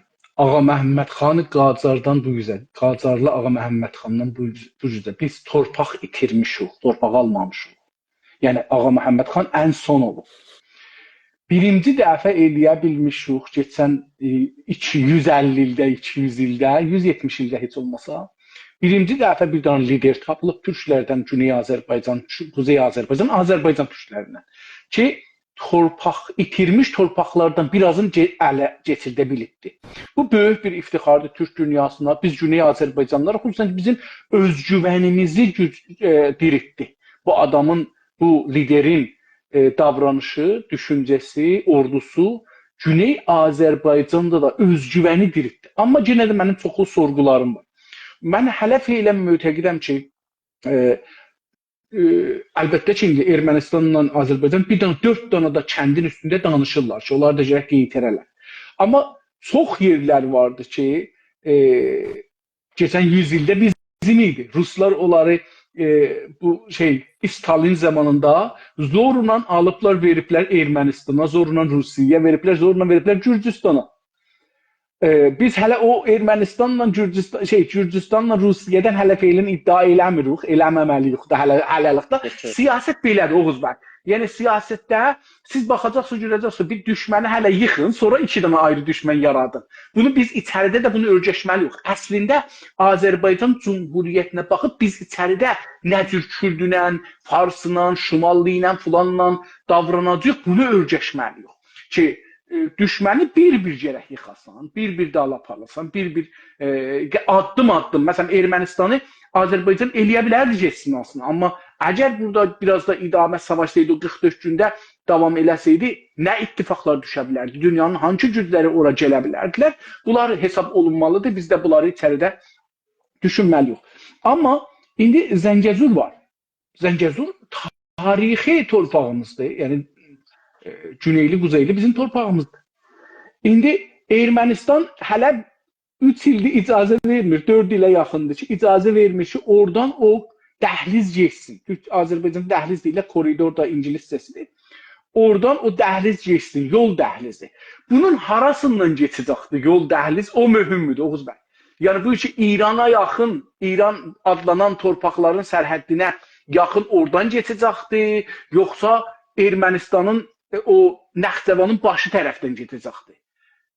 آغا محمد خان قاجاردان بو اوزه، قاجارلی آغا محمد خاندان بو، بو اوزه. بیز تورپاق ایتیرمیشیک، تورپاق آلمامیشیق. یعنی آغا محمد خان ان سون اولوب. بیرینجی دفعه ائلیه بیلمیشیک، کئچن، ائ، ایکی یوز اللی ایلده، ایکی یوز ایلده، یوز یئتمیش ایلده هئچ اولماسا، بیرینجی دفعه بیر دنه لیدر تاپیلیب تورکلردن، گونئی آذربایجان، شو-، قوزئی آذربایجان، آذربایجان تورکلریندن کی، تورپاق، ایتیرمیش تورپاقلاردان بیر آزین گئ-، اله کئچیرده بیلیبدی. بو بؤیوک بیر افتخاردیر تورک دونیاسینا. بیز گونئی آذربایجانلیلار، خصوصاً بیزیم اؤزگوونیمیزی گوج-، ائ، دیریلتدی. بو آدامین، بو لیدرین، ائ، داورانیشی، دوشونجه‌سی، اوردوسو گونئی آذربایجاندا دا اؤزگوونی دیریلتدی. آمما یئنه ده منیم چوخلو سورغولاریم وار. من هله فعلاً معتقدم کی، ائ، ائ، البته کی، ایندی ارمنستانلا آذربایجان بیر دنه، دؤرد دنه ده کندین اوستونده دانیشیرلار کی، اونلاری دا گرک قئیتره‌لر. آمما چوخ یئرلر واردی کی، ائ، کئچن یوز ایلده بیزیم ایدی. روسلار اونلاری، ائ، بو شئی، استالین زامانیندا زورلا آلیبلار، وئریبلر ارمنستانا، زورلا روسیه‌یه وئریبلر، زورلا وئریبلر گورجوستانا. ائ، بیز هله او ارمنستانلا گورجوستان، شئی، گورجوستانلا روسیه‌دن هله فعلاً ادعا ائله‌میریک، ائله‌مه‌مه‌لی‌ییک دا هله، هله‌لیکده. یوخ، یوخ. سیاست بئله‌دیر، اوغوز بی. یعنی سیاستده سیز باخاجاقسینیز، گؤره‌جکسینیز، بیر دوشمنی هله ییخین، سونرا ایکی دنه آیری دوشمن یارادین. بونو بیز ایچریده ده بونو اؤیرشمه‌لی‌ییک. اصلینده آذربایجان جمهوریتینه باخیب بیز ایچریده نه جور کوردله، فارسلا، شماللی ایله، فلانلا داوراناجاغیق، بونو اؤیرشمه‌لی‌ییک. کی، ائ، دوشمنی بیر-بیر گرک ییخاسان، بیر-بیر دالا آپاراسان، بیر-بیر، ائ، آددیم-آددیم. مثلاً، ارمنستانی آذربایجان ائلیه بیلردی گئتسین آلسین. آمما اگر بورادا بیر آز دا ادامه ساواشسایدی، او قیرخ دؤرد گونده داوام ائله‌سه‌یدی، نه اتفاقلار دوشه بیلردی؟ دونیانین هانسی گوجلری اورا گله بیلردیلر؟ بونلار حساب اولونمالیدیر. بیز ده بونلاری ایچریده دوشونمه‌لی‌ییک. آمما ایندی زنگه‌زور وار. زنگه‌زور تاریخی تورپاغیمیزدیر. یعنی، ائ، گونئیلی، قوزئیلی بیزیم تورپاغیمیزدیر. ایندی ارمنستان هله اوچ ایلدیر اجازه وئرمیر، دؤرد ایله یاخیندیر کی، اجازه وئرمیر کی، اورادان او دهلیز گئتسین. تورک، آذربایجان دهلیز دئییرلر، کوریدور دا اینگیلیسجه‌سیدیر. اورادان او دهلیز گئتسین، یول دهلیزی. بونون هاراسیندان کئچه‌جکدیر یول دهلیز؟ او مهمدور، اوغوز بی. یعنی بو کی، ایرانا یاخین، ایران آدلانان تورپاقلارین سرحدینه یاخین اورادان کئچه‌جکدیر، یوخسا ارمنستانین، ائ، او نخجوانین باشی طرفدن کئچه‌جکدیر؟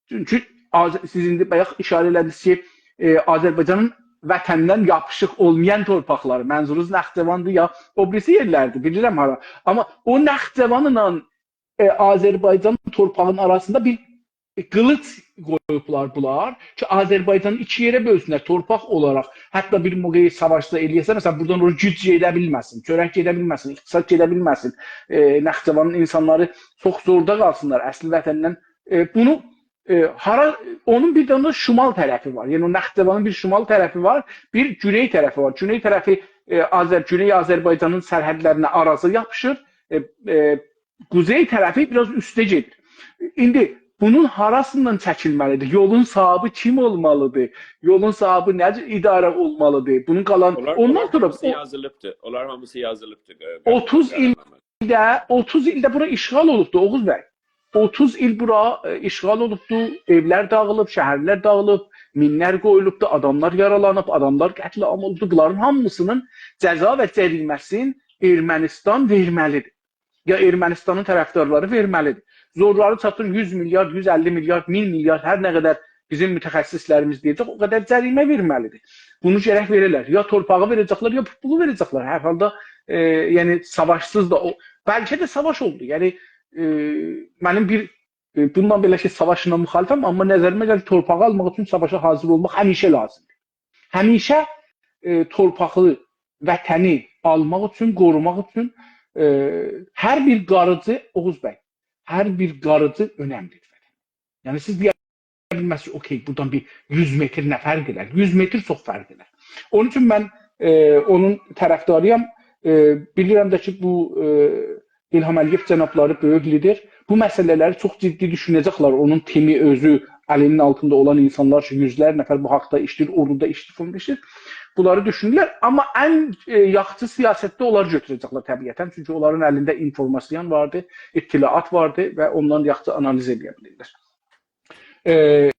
چونکی آذ-، سیز ایندی بایاق ایشاره ائله‌دینیز کی، ائ، آذربایجانین وطندن یاپیشیق اولمایان تورپاقلاری، منظورونوز نخجواندیر یا او بیریسی یئرلردیر، بیلیرم هارا. آمما او نخجوانلا، ائ، آذربایجان تورپاغینین آراسیندا بیر قیلیج قویوبلار بونلار کی، آذربایجانی ایکی یئره بؤلسونلر تورپاق اولاراق. حتی بیر موقع ساواشسا ائلیه‌سه، مثلاً، بورادان اورا گوج گئده بیلمه‌سین، چؤرک گئده بیلمه‌سین، اقتصاد گئده بیلمه‌سین. ائ، نخجوانین اینسانلاری چوخ زوردا قالسینلار اصلی وطندن. ائ، بونو، ائ، هارا، اونون بیر دنه ده شمال طرفی وار. یعنی او نخجوانین بیر شمال طرفی وار، بیر گونئی طرفی وار. گونئی طرفی، ائ، آذر-، گونئی آذربایجانین سرحدلرینه آرازی یاپیشیر. ائ، ائ، قوزئی طرفی بیر آز اوسته گئدیر. ایندی بونون هاراسیندان چکیلمه‌لیدیر؟ یولون صاحیبی کیم اولمالیدیر؟ یولون صاحیبی نه جور اداره اولمالیدیر؟ بونون قالان، اونلار، اوندان اونلار سونرا هامیسی او یازیلیبدیر. اونلار هامیسی یازیلیبدیر، ائ، اوتوز قهرمان ایل محمد. ده، اوتوز ایلده بورا اشغال اولوبدو، اوغوز بی. اوتوز ایل بورا، ائ، اشغال اولوبدو، ائولر داغیلیب، شهرلر داغیلیب، مینلر قویولوبدو، آداملار یارالانیب، آداملار قتل‌عام اولوبدو. بونلارین هامیسینین جزا و جریمه‌سین ارمنستان وئرمه‌لیدیر. یا ارمنستانین طرفدارلاری وئرمه‌لیدیر. زورلاری چاتین یوز میلیارد، یوز اللی میلیارد، مین میلیارد، هر نه قدر بیزیم متخصصلریمیز دئیه‌جک، او قدر جریمه وئرمه‌لیدیر. بونو گرک وئره‌لر. یا تورپاغی وئره‌جکلر، یا پول وئره‌جکلر. هر حالدا، ائ، یعنی، ساواشسیز دا او، بلکه ده ساواش اولدو. یعنی، ائ، منیم بیر، ائ، بونونلا بئله کی، ساواشلا مخالفم، آمما نظریمه گلیر، تورپاغی آلماق اوچون ساواشا حاضر اولماق همیشه لازیمدیر. همیشه، ائ، تورپاغی، وطنی آلماق اوچون، قوروماق اوچون، ائ، هر بیر قاریجی، اوغوز بی، هر بیر قاریجی اؤنملیدیر. یعنی، سیز دئیه بیلمزسینیز، اوکی، بورادان بیر یوز متر نه فرق ائدر؟ یوز متر چوخ فرق ائدر. اونون اوچون من، ائ، اونون طرفداری‌یام. ائ، بیلیرم ده کی، بو، ائ، الهام علی‌یئو جنابلاری بؤیوک لیدر. بو مسئله‌لری چوخ جدی دوشونه‌جکلر. اونون تیمی اؤزو، الی‌نین آلتیندا اولان اینسانلار کی، یوزلر نفر بو حاقدا ایشله‌ییر، اوردودا ایشله‌ییر، فلان ایشله‌ییر. بونلاری دوشونورلر. آمما ان، ائ، یاخشی سیاستده اونلار گؤتوره‌جکلر طبیعتاً. چونکی اونلارین الینده اینفورماسیون واردی، اطلاعات واردی و اوندان یاخشی آنالیز ائدیه بیلیرلر. ائ،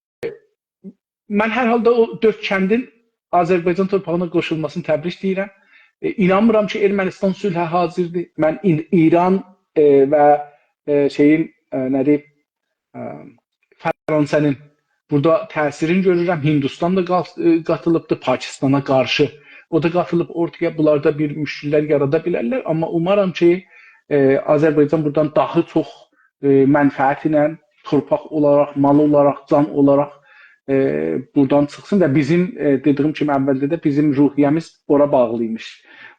من هر حالدا او دؤرد کندین آذربایجان تورپاغینا قوشولماسینی تبریک دئییرم. ائ، اینانمیرام کی، ارمنستان صلحه حاضردیر. من این-، ایران، ائ، و، ائ، شئیین، ائ، نه دئییم، ائ، فرانسه‌نین بورادا تأثیرینی گؤرورم. هندوستان دا قات-، ائ، قاتیلیبدی پاکستانا قارشی. او دا قاتیلیب اورتایا. بونلار دا بیر مشکل‌لر یارادا بیلرلر. آمما اومارام کی، ائ، آذربایجان بورادان داها چوخ، ائ، منفعت ایله، تورپاق اولاراق، مال اولاراق، جان اولاراق، ائ، بورادان چیخسین و بیزیم، ائ، دئدیگیم کیمی اولده ده بیزیم روحیه‌میز اورا باغلی‌یمیش.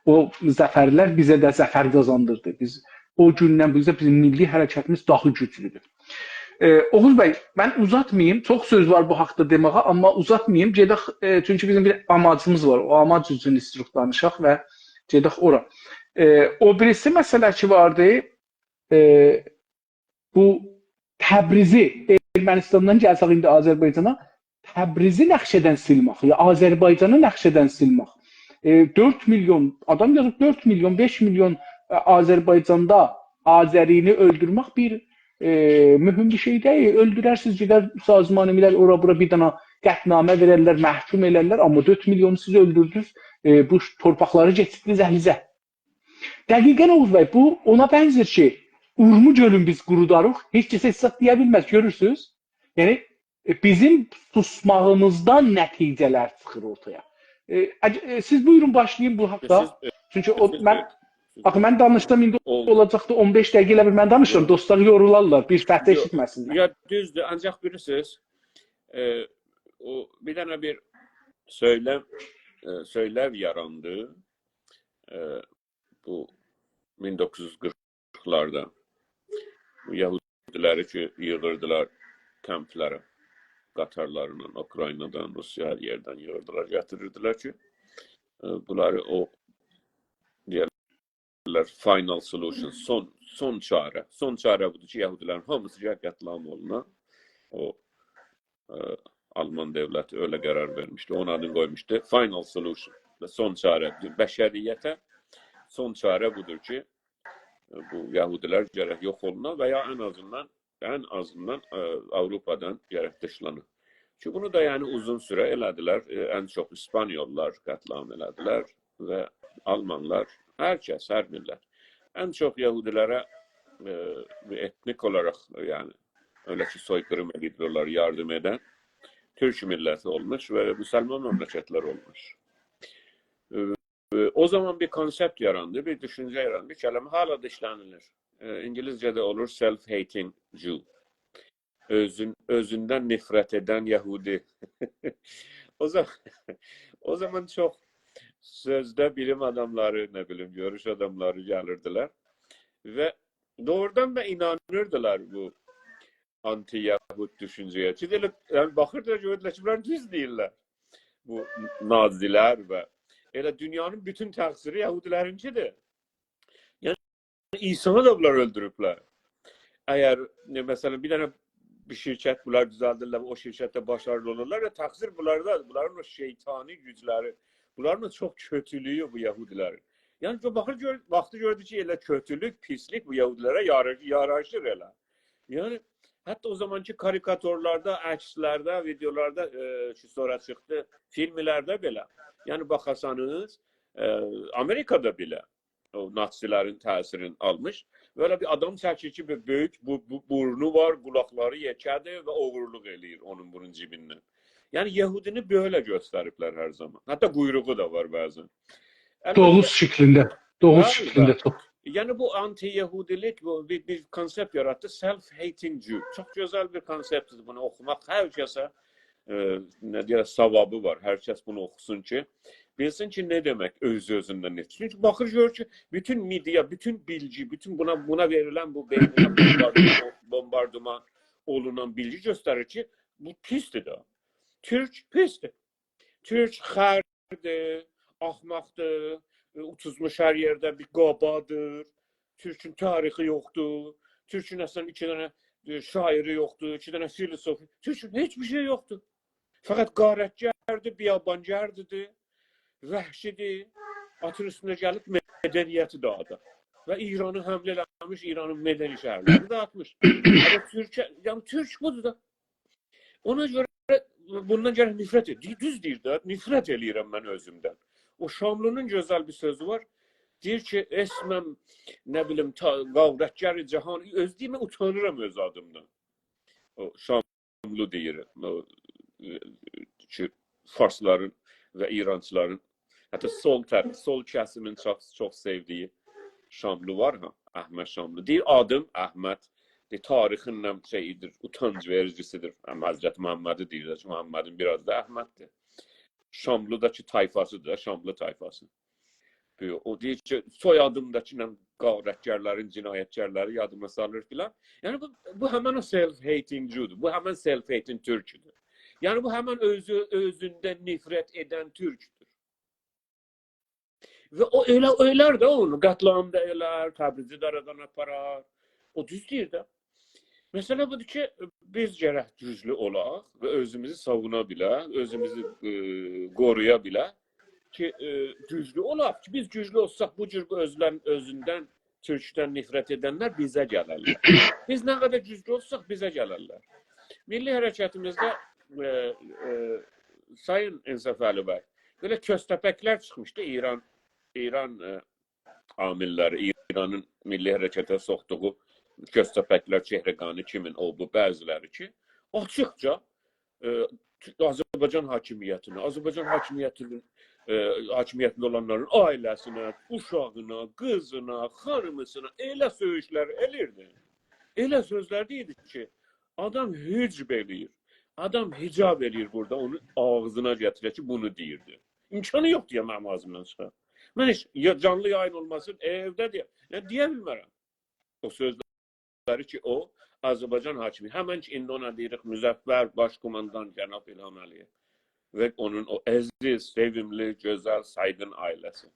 او ظفرلر بیزه ده ظفر قازاندیردی. بیز او گوندن بو گونه بیزیم میللی حرکتیمیز داها گوجلودور. ائ، اوغوز بی، من اوزاتماییم. چوخ سؤز وار بو حاقدا دئمه‌یه، آمما اوزاتماییم. گئدک، ائ، چونکی بیزیم بیر آماجیمیز وار. او آماج اوچون ایسته‌ییریک دانیشاق و گئدک اورا. ائ، او بیریسی مسئله کی واردی، ائ، بو تبریزی ارمنستاندان گلسک ایندی آذربایجانا، تبریزی نقشه‌دن سیلمک، یا آذربایجانی نقشه‌دن سیلمک. ائ، دؤرد میلیون، آدام یازیب دؤرد میلیون، بئش میلیون، ائ، آذربایجاندا آذرینی اؤلدورمک بیر، ائ، مهم بیر شئی دئییل. اؤلدوررسینیز، گئدر سازمان ملل اورا بورا بیر دنه قطعنامه وئررلر، محکوم ائلرلر، آمما دؤرد میلیونو سیز اؤلدوردونوز، ائ، بو تورپاقلاری کئچیردینیز الیزه. دقیقاً اوغوز بی، بو اونا بنزیر کی، اورمو گؤلون بیز قوروداریق، هئچ کس هئچ زاد دئیه بیلمز، گؤرورسونوز؟ یعنی، ائ، بیزیم سوسماغیمیزدان نتیجه‌لر چیخیر اورتایا. ائ، اگ-، ائ، سیز بویورون، باشلایین بو حاقدا. سیز، ائ، چونکی او، سیز، من، ائ، آخی من دانیشسام ایندی اولدو. اولاجاقدی اون بئش دقیقه ائله بیل من دانیشیرام. یوخ. دوستلار یورولارلار، بیر فتحه یوخ. ائشیتمه‌سینلر. یا، دوزدور، آنجاق بیلیرسینیز، ائ، او بیر دنه بیر سؤیلم، ائ، سؤیلم یاراندی. ائ، بو مین دوققوز یوز قیرخلاردا بو یهودی‌لری کی، ییغیردیلار کمپلره، قطارلارلا اوکراینادان، روسیا، هر یئردن ییغیردیلار، گتیریردیلر کی، ائ، بونلاری او، دئیرلر، final solution، سون، سون چاره. سون چاره بودور کی، یهودی‌لرین هامیسی گل قتل‌عام اولونا. او ائ، آلمان دؤولتی ائله قرار وئرمیشدی. اونون آدینی قویموشدو final solution. و سون چاره، بشریته سون چاره بودور کی، ائ، بو یهودی‌لر گرک یوخ اولونا و یا ان آزیندان، ان آزیندان، ائ، آوروپادان گرک دیشلانا. کی، بونو دا، یعنی، اوزون سوره ائله‌دیلر. ائ، ان چوخ ایسپانیوللار قتل‌عام ائله‌دیلر و آلمانلار، هر کس، هر میللت. ان چوخ یهودی‌لره، ائ، ائتنیک اولاراق، یعنی، ائله کی، سوی‌قیریم ائدیبلر، اونلارا یاردیم ائدن تورک میللتی اولموش و مسلمان مملکتلر اولموش. ائ، ائ، او زامان بیر کونسپت یاراندی، بیر دوشونجه یاراندی، بیر کلمه هالا دا ایشله‌نیلیر. ائ، اینگیلیسجه‌ده اولور self-hating Jew. اؤزون، اؤزوندن نفرت ائدن یهودی. او زامان، او زامان چوخ سؤزده بیلیم آداملاری، نه بیلیم، گؤروش آداملاری گلیردیلر و دوغرودان دا اینانیردیلار بو آنتی-یهود دوشونجه‌یه. کی، ائله، یعنی، باخیردیلار، گؤردولر کی، بونلار دوز دئییرلر. بو نازی‌لر و ائله دونیانین بوتون تقصیری یهودی‌لرینکیدیر. یعنی، اینسانی دا بونلار اؤلدوروبلر. اگر، ائ، مثلا، بیر دنه بیر شرکت بونلار دوزلدیرلر و او شرکتده باشاریلی اولورلار، ائله تقصیر بونلاردادیر. بونلارین او شیطانی گوجلری، بونلارین او چوخ کؤتولویو بو یهودی‌لرین. یعنی، چوخ باخیر، گؤر-، باخدی، گؤردو کی، ائله کؤتولوک، پیسلیک بو یهودی‌لره یارا-، یاراشیر ائله. یعنی، حتی او زامانکی کاریکاتورلاردا، عکسلرده، ویدئولاردا، ائ، کی، سونرا چیخدی، فیلملرده بئله. یعنی، باخاسانیز، ائ، آمریکادا بئله او ناتسی‌لرین تأثیرینی آلمیش. بئله بیر آدام چکیر کی، بیر بؤیوک، بو، بو، بورنو وار، قولاقلاری یئکه‌دیر و اوغورلوق ائله‌ییر اونون بونون جیبیندن. یعنی، یهودینی بئله گؤستریبلر هر زامان. حتی قویروغو دا وار بعضا. البته، دوغوز شکلینده، دوغوز، بلی، شکلینده، بلی. چوخ. یعنی، بو آنتی-یهودیلیک، بو بیر، بیر کونسپت یاراتدی. Self-hating Jew. چوخ گؤزل بیر کونسپتدیر. بونو اوخوماق هر کسه، ائ، نه دئیک، ثوابی وار. هر کس بونو اوخوسون کی، بیلسین کی، نه دئمک اؤز-اؤزوندن نفرت. چونکی باخیر، گؤرور کی، بوتون مئدیا، بوتون بیلگی، بوتون بونا، بونا وئریلن، بو بئینینه بومباردیمان، بومباردیمان اولونان بیلگی گؤستریر کی، بو پیسدیر ده. تورک پیسدیر. تورک خردیر، احمقدیر، ائ، اوتوزموش هر یئرده بیر قابادیر. تورکون تاریخی یوخدور. تورکون اصلا ایکی دنه، ائ، شاعیری یوخدور، ایکی دنه فیلسوفو. تورکون هئچ بیر شئی یوخدور. فقط غارتگردیر، بیابانگردیر، وحشیدیر. آتین اوستونده گلیب مدنیتی داغیدیر. و ایرانی حمله ائله‌میش، ایرانین مدنی شهرلرینی داغیتمیش. آمما تورک، یعنی تورک بودور دا. اونا گؤره بوندان گرک نفرت ائدیر. دوز دئییر ده، نفرت ائله‌ییرم من اؤزومدن. او شاملونون گؤزل بیر سؤزو وار. دئییر کی، اسمم، نه بیلیم، تا، غارتگر جهان، اؤز دئییر، من اوتانیرام اؤز آدیمدان. او شاملو دئییر. او، ائ، کی، فارسلارین و ایرانچیلارین، حتی سول طر-، سول کسیمین چوخ، چوخ سئودیگی شاملو وار ها، احمد شاملو. دئییر، آدیم احمد. دئییر، تاریخینله شئیدیر، اوتانج وئریجیسیدیر. اما حضرت محمدی دئییر، محمدین بیر آدی دا احمددیر. شاملو دا کی، طایفاسیدیر دا، شاملو طایفاسی. او دئییر کی، سویادیم دا کی، نه غارتگرلرین، جنایتگرلری یادیما سالیر فلان. یعنی بو، بو همن او self-hating Jew-دور. بو همن self-hating تورکودور. یعنی بو همن اؤزو، اؤزوندن نفرت ائدن تورکودور. و او ائله، ائلر ده اونو، قتل‌عام دا ائلر، تبریزی ده آرادان آپارار. او دوز دئییر ده. مسئله بودور کی، بیز گرک گوجلو اولاق و اؤزوموزو ساوونا بیلک، اؤزوموزو، ائ، قورویا بیلک کی، ائ، گوجلو اولاق کی، بیز گوجلو اولساق، بو جور بو اؤزلن-، اؤزوندن، تورکدن نفرت ائدنلر بیزه گلرلر. بیز نه قدر گوجلو اولساق، بیزه گلرلر. میللی حرکتیمیزده، ائ، ائ، سایین انصافعلی بی، بئله کؤستپکلر چیخمیشدی ایران، ایران، ائ، عامل‌لری، ایرانین میللی حرکته سوخدوغو کؤستپکلر، چهرگانی کیمین، او بو، بعضی‌لری کی، آچیقجا، ائ، آذربایجان حاکمیتینه، آذربایجان حاکمیتینین، ائ، حاکمیتینده اولانلارین عائله‌سینه، اوشاغینا، قیزینا، خانیمیسینا ائله سؤیوشلر ائلیردی. ائله سؤزلر دئییردی کی، آدام حجاب ائله‌ییر. آدام حجاب ائله‌ییر بورادا، اونون آغزینا گتیریر کی، بونو دئییردی. امکانی یوخدور، یا، منیم آغزیمدان چیخار. من هئچ، یا، جانلی یایین اولماسین، ائوده‌دیر. یعنی، دئیه بیلمرم. او سؤزلری کی، او، آذربایجان حاکمی، همن کی، ایندی اونا دئییریک، مظفر، باش کوماندان جناب الهام علی‌یئو و اونون او عزیز، سئویملی، گؤزل، سایغین عائله‌سی.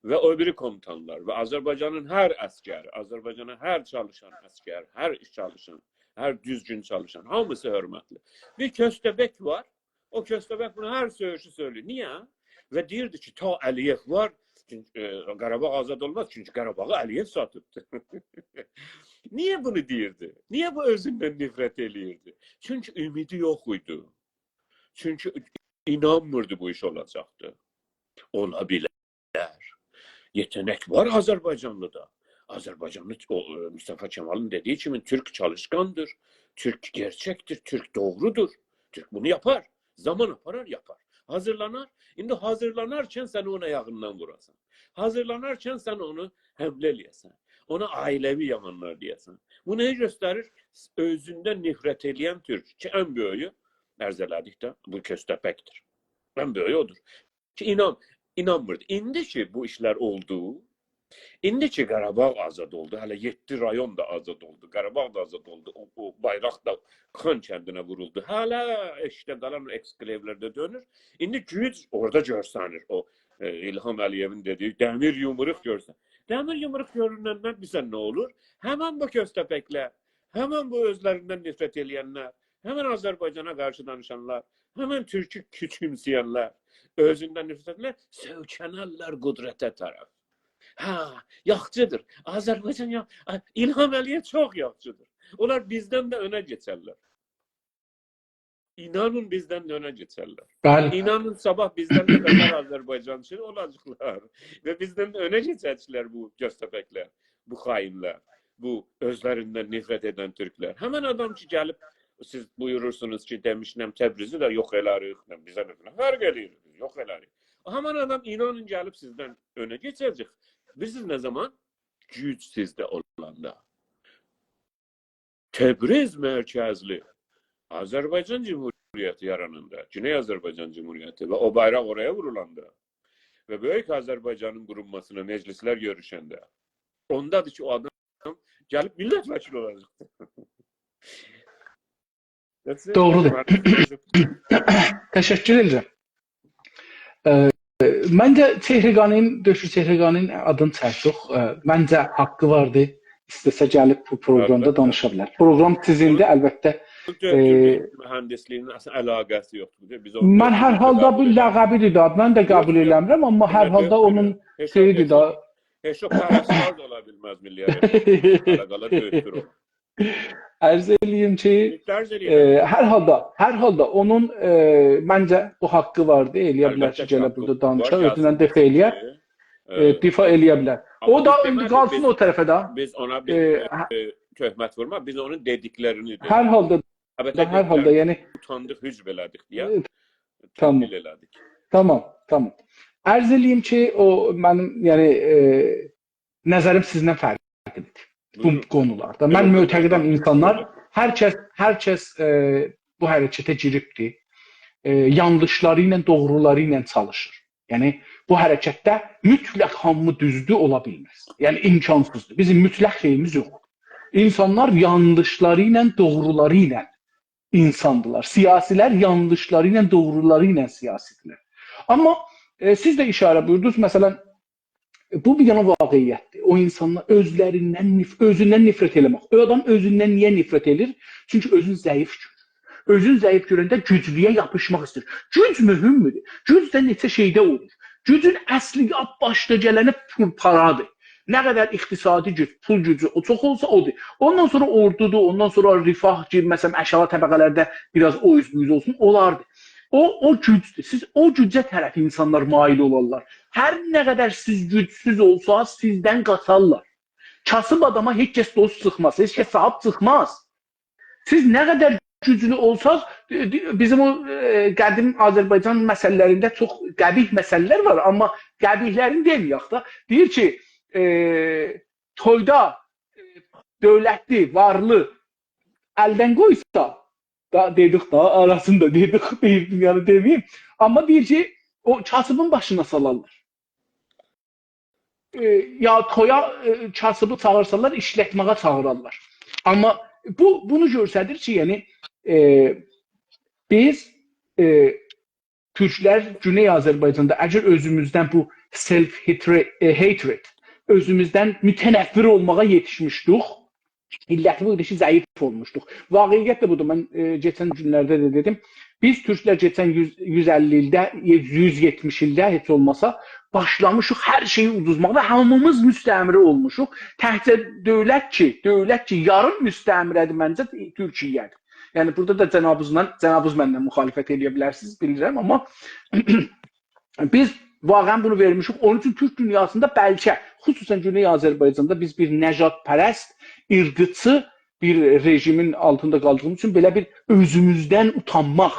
و او بیری کوموتانلار و آذربایجانین هر عسگری، آذربایجانا هر چالیشان عسگر، هر ایش چالیشان، هر دوزگون چالیشان، هامیسی حؤرمتلی. بیر کؤستبک وار، او کؤستبک بونو هر سؤیوشو سؤیله‌ییر. نییه؟ و دئییردی کی، تا علی‌یئو وار، چونکی، ائ، قاراباغ آزاد اولماز، چونکی قاراباغی علی‌یئو ساتیبدی. نییه بونو دئییردی؟ نییه بو اؤزوندن نفرت ائله‌ییردی؟ چونکی امیدی یوخ ایدی. چونکی اینانمیردی بو ایش اولاجاقدی. اولا بیلر. یئته‌نک وار آذربایجانلیدا. آذربایجانلی، او، ائ، مصطفی کمالین دئدیگی کیمی تورک چالیشقاندیر، تورک گئرچکدیر، تورک دوغرودور. تورک بونو یاپار. زامان آپارار، یاپار. حاضیرلانار. ایندی حاضیرلانارکن سن اونون آیاغیندان ووراسان. حاضیرلانارکن سن اونو حمله ائله‌یه‌سن. اونا عائله‌وی یامانلار دئیه‌سن. بو نه‌یی گؤستریر؟ اؤزوندن نفرت ائله‌ین تورک کی، ان بؤیویو، عرض ائله‌دیک ده، بو کؤستپکدیر. ان بؤیویو اودور. کی، اینان-، اینانمیردی. ایندی کی، بو ایشلر اولدو، ایندی کی، قاراباغ آزاد اولدو، هله یئددی رایون دا آزاد اولدو، قاراباغ دا آزاد اولدو، او، او بایراق دا خان کندینه وورولدو. هله ائشیکده قالان او اکسکلئولر ده دؤنور. ایندی گوج اورادا گؤرسنیر. او، ائ، الهام علی‌یئوین دئدیگی دمیر یومروق گؤرسن. دمیر یومروق گؤروننده بیلیرسن نه اولور؟ همن بو کؤستپکلر، همن بو اؤزلریندن نفرت ائله‌ینلر، همن آذربایجانا قارشی دانیشانلار، همن تورکو کوچومسه‌ینلر، اؤزوندن نفرت ائدنلر، سؤیکنرلر قدرته طرف. هه، یاخشیدیر. آذربایجان یا-، آ، الهام علی‌یئو چوخ یاخشیدیر. اونلار بیزدن ده اؤنه کئچرلر. اینانین، بیزدن ده اؤنه کئچرلر. بلی. اینانین، صاباح بیزدن ده بتر آذربایجانچی اولاجاقلار. و بیزدن ده اؤنه کئچه‌جکلر بو کؤستپکلر، بو خائنلر، بو اؤزلریندن نفرت ائدن تورکلر. همن آدام کی، گلیب، سیز بویورورسونوز کی، دئمیشم، تبریزی ده یوخ ائلریک، بیزه نه فرق ائله‌ییر، بیز یوخ ائلریک. همن آدام، اینانین، گلیب سیزدن اؤنه کئچه‌جک. بیلیرسینیز نه زامان؟ گوج سیزده اولاندا. تبریز مرکزلی آذربایجان جمهوریتی یاراناندا، گونئی آذربایجان جمهوریتی و او بایراق اورایا وورولاندا و بؤیوک آذربایجانین قورولماسینا مجلسلر یئریشنده، اوندادیر کی، او آدام گلیب میللت وکیلی اولاجاقدیر. That's it. دوغرودور. تشکر ائدیرم. ائ، منجه چهرگانین، دکتر چهرگانین آدینی چکدیک. ائ، منجه حاققی واردی. ایسته‌سه گلیب بو پروگرامدا، البته، دانیشا بیلر. پروگرام سیزیندیر، البته. دکتر، ائ، مهندسلیگینین اصلینده علاقه‌سی یوخدور. بیز اونو، من هر حالدا بو لقبیدیر ده، من ده قبول ائله‌میرم، آمما هر حالدا اونون شئییدیر ده. هئچ او پرستار دا اولا بیلمز میللی حرکتده. علاقه‌لی دؤکتور اولان. عرض ائله‌ییم کی، عرض ائله‌ییم. ائ، هر حالدا، هر حالدا اونون، ائ، منجه بو حاقی واردی، ائله‌یه بیلر البته کی، گله کی، حاقی بورادا وار، دانیشا، اؤزوندن گلسین. دفاع ائله‌یه، ائ، ائ، دفاع ائله‌یه بیلر. آمما او دا بیز ایندی دئمه‌دیک، قالسین بیز، او طرفه ده. بیز اونا بیر، ائ، ائ، هه- ائ، تهمت وورما، بیز اونون دئدیکلرینی دئدیک. هر حالدا، البته هر حالدا، دئدیکلرینی یعنی، اوتاندیق، حجب ائله‌دیک دئیه. ائ، تامام. تحلیل ائله‌دیک. تامام، تامام. عرض ائله‌ییم کی، او منیم، یعنی، ائ، نظریم سیزینله فرقلیدیر بو بویورون. قونولاردا. من بویورون، معتقدم، بویورون. اینسانلار، هر کس، هر کس، ائ، بو حرکته گیریبدیر. ائ، یانلیشلاری ایله، دوغرولاری ایله چالیشیر. یعنی، بو حرکتده مطلق هامی دوزدو اولا بیلمز. یعنی، امکانسیزدیر. بیزیم مطلق شئییمیز یوخ. اینسانلار یانلیشلاری ایله، دوغرولاری ایله اینساندیلار. سیاسیلر یانلیشلاری ایله، دوغرولاری ایله سیاسیدیرلر. آمما، ائ، سیز ده ایشاره بویوردونوز، مثلا، بو بیر دنه واقعیتدیر. او اینسانلار اؤزلریندن نف-، اؤزوندن نفرت ائله‌مک. او آدام اؤزوندن نییه نفرت ائله‌ییر؟ چونکی اؤزون ضعیف گؤرور. اؤزون ضعیف گؤرنده گوجلویه یاپیشماق ایسته‌ییر. گوج مهمدور. گوج ده نئچه شئیده اولور. گوجون اصلی یا باشدا گلنی پول پارادیر. نه قدر اقتصادی گوج، پول گوجو او چوخ اولسا، اودور. اوندان سونرا اوردودور، اوندان سونرا رفاه کی، مثلا، آشاغی طبقه‌لرده بیر آز او اوز بو اوز اولسون، اولاردی. او، او گوجدور. سیز او گوجه طرف اینسانلار مایل اولارلار. هر نه قدر سیز گوجسوز اولساز، سیزدن قاچارلار. کاسیب آداما هئچ کس دوست چیخماز، هئچ کس صاحیب چیخماز. سیز نه قدر گوجلو اولساز، ائ، بیزیم او، ائ، قدیم آذربایجان مثل‌لرینده چوخ قبیح مثل‌لر وار، آمما قبیح‌لرینی دئمه‌یک ده. دئییر کی، ائ، تویدا، ائ، دؤولتلی، وارلی الدن قویسا، دا دئدیک دا، آراسیندا دئدیک، دئییردیم، یعنی دئمه‌ییم. آمما دئییر کی، او کاسیبین باشینا سالارلار. ائ، یا تویا، ائ، کاسیبی چاغیرسالار، ایشلتمه‌یه چاغیرارلار. آمما بو، بونو گؤستریر کی، یعنی، ائ، بیز، ائ، تورکلر گونئی آذربایجاندا اگر اؤزوموزدن بو self hatred، ائ، hatred، اؤزوموزدن متنفر اولماغا یئتیشمیشدیک، علتی بو ایدی کی، ضعیف اولموشدوق. واقعیت ده بودور. من، ائ، کئچن گونلرده ده دئدیم. بیز تورکلر کئچن یوز، یوز اللی ایلده، یوز یئتمیش ایلده هئچ اولماسا باشلامیشیق هر شئیی اودوزماغا و هامیمیز مستعمره اولموشوق. تکجه دؤولت کی، دؤولت کی، یاریم مستعمره‌دیر منجه، تورکیه‌دیر. یعنی بورادا دا جنابینیزلا، جنابینیز منن مخالفت ائله‌یه بیلرسینیز، بیلیرم، آمما بیز واقعا بونو وئرمیشیک. اونون اوچون تورک دونیاسیندا بلکه، خصوصا گونئی آذربایجاندا بیز بیر نژادپرست، عیرقچی بیر رژیمین آلتیندا قالدیغیمیز اوچون بئله بیر اؤزوموزدن اوتانماق،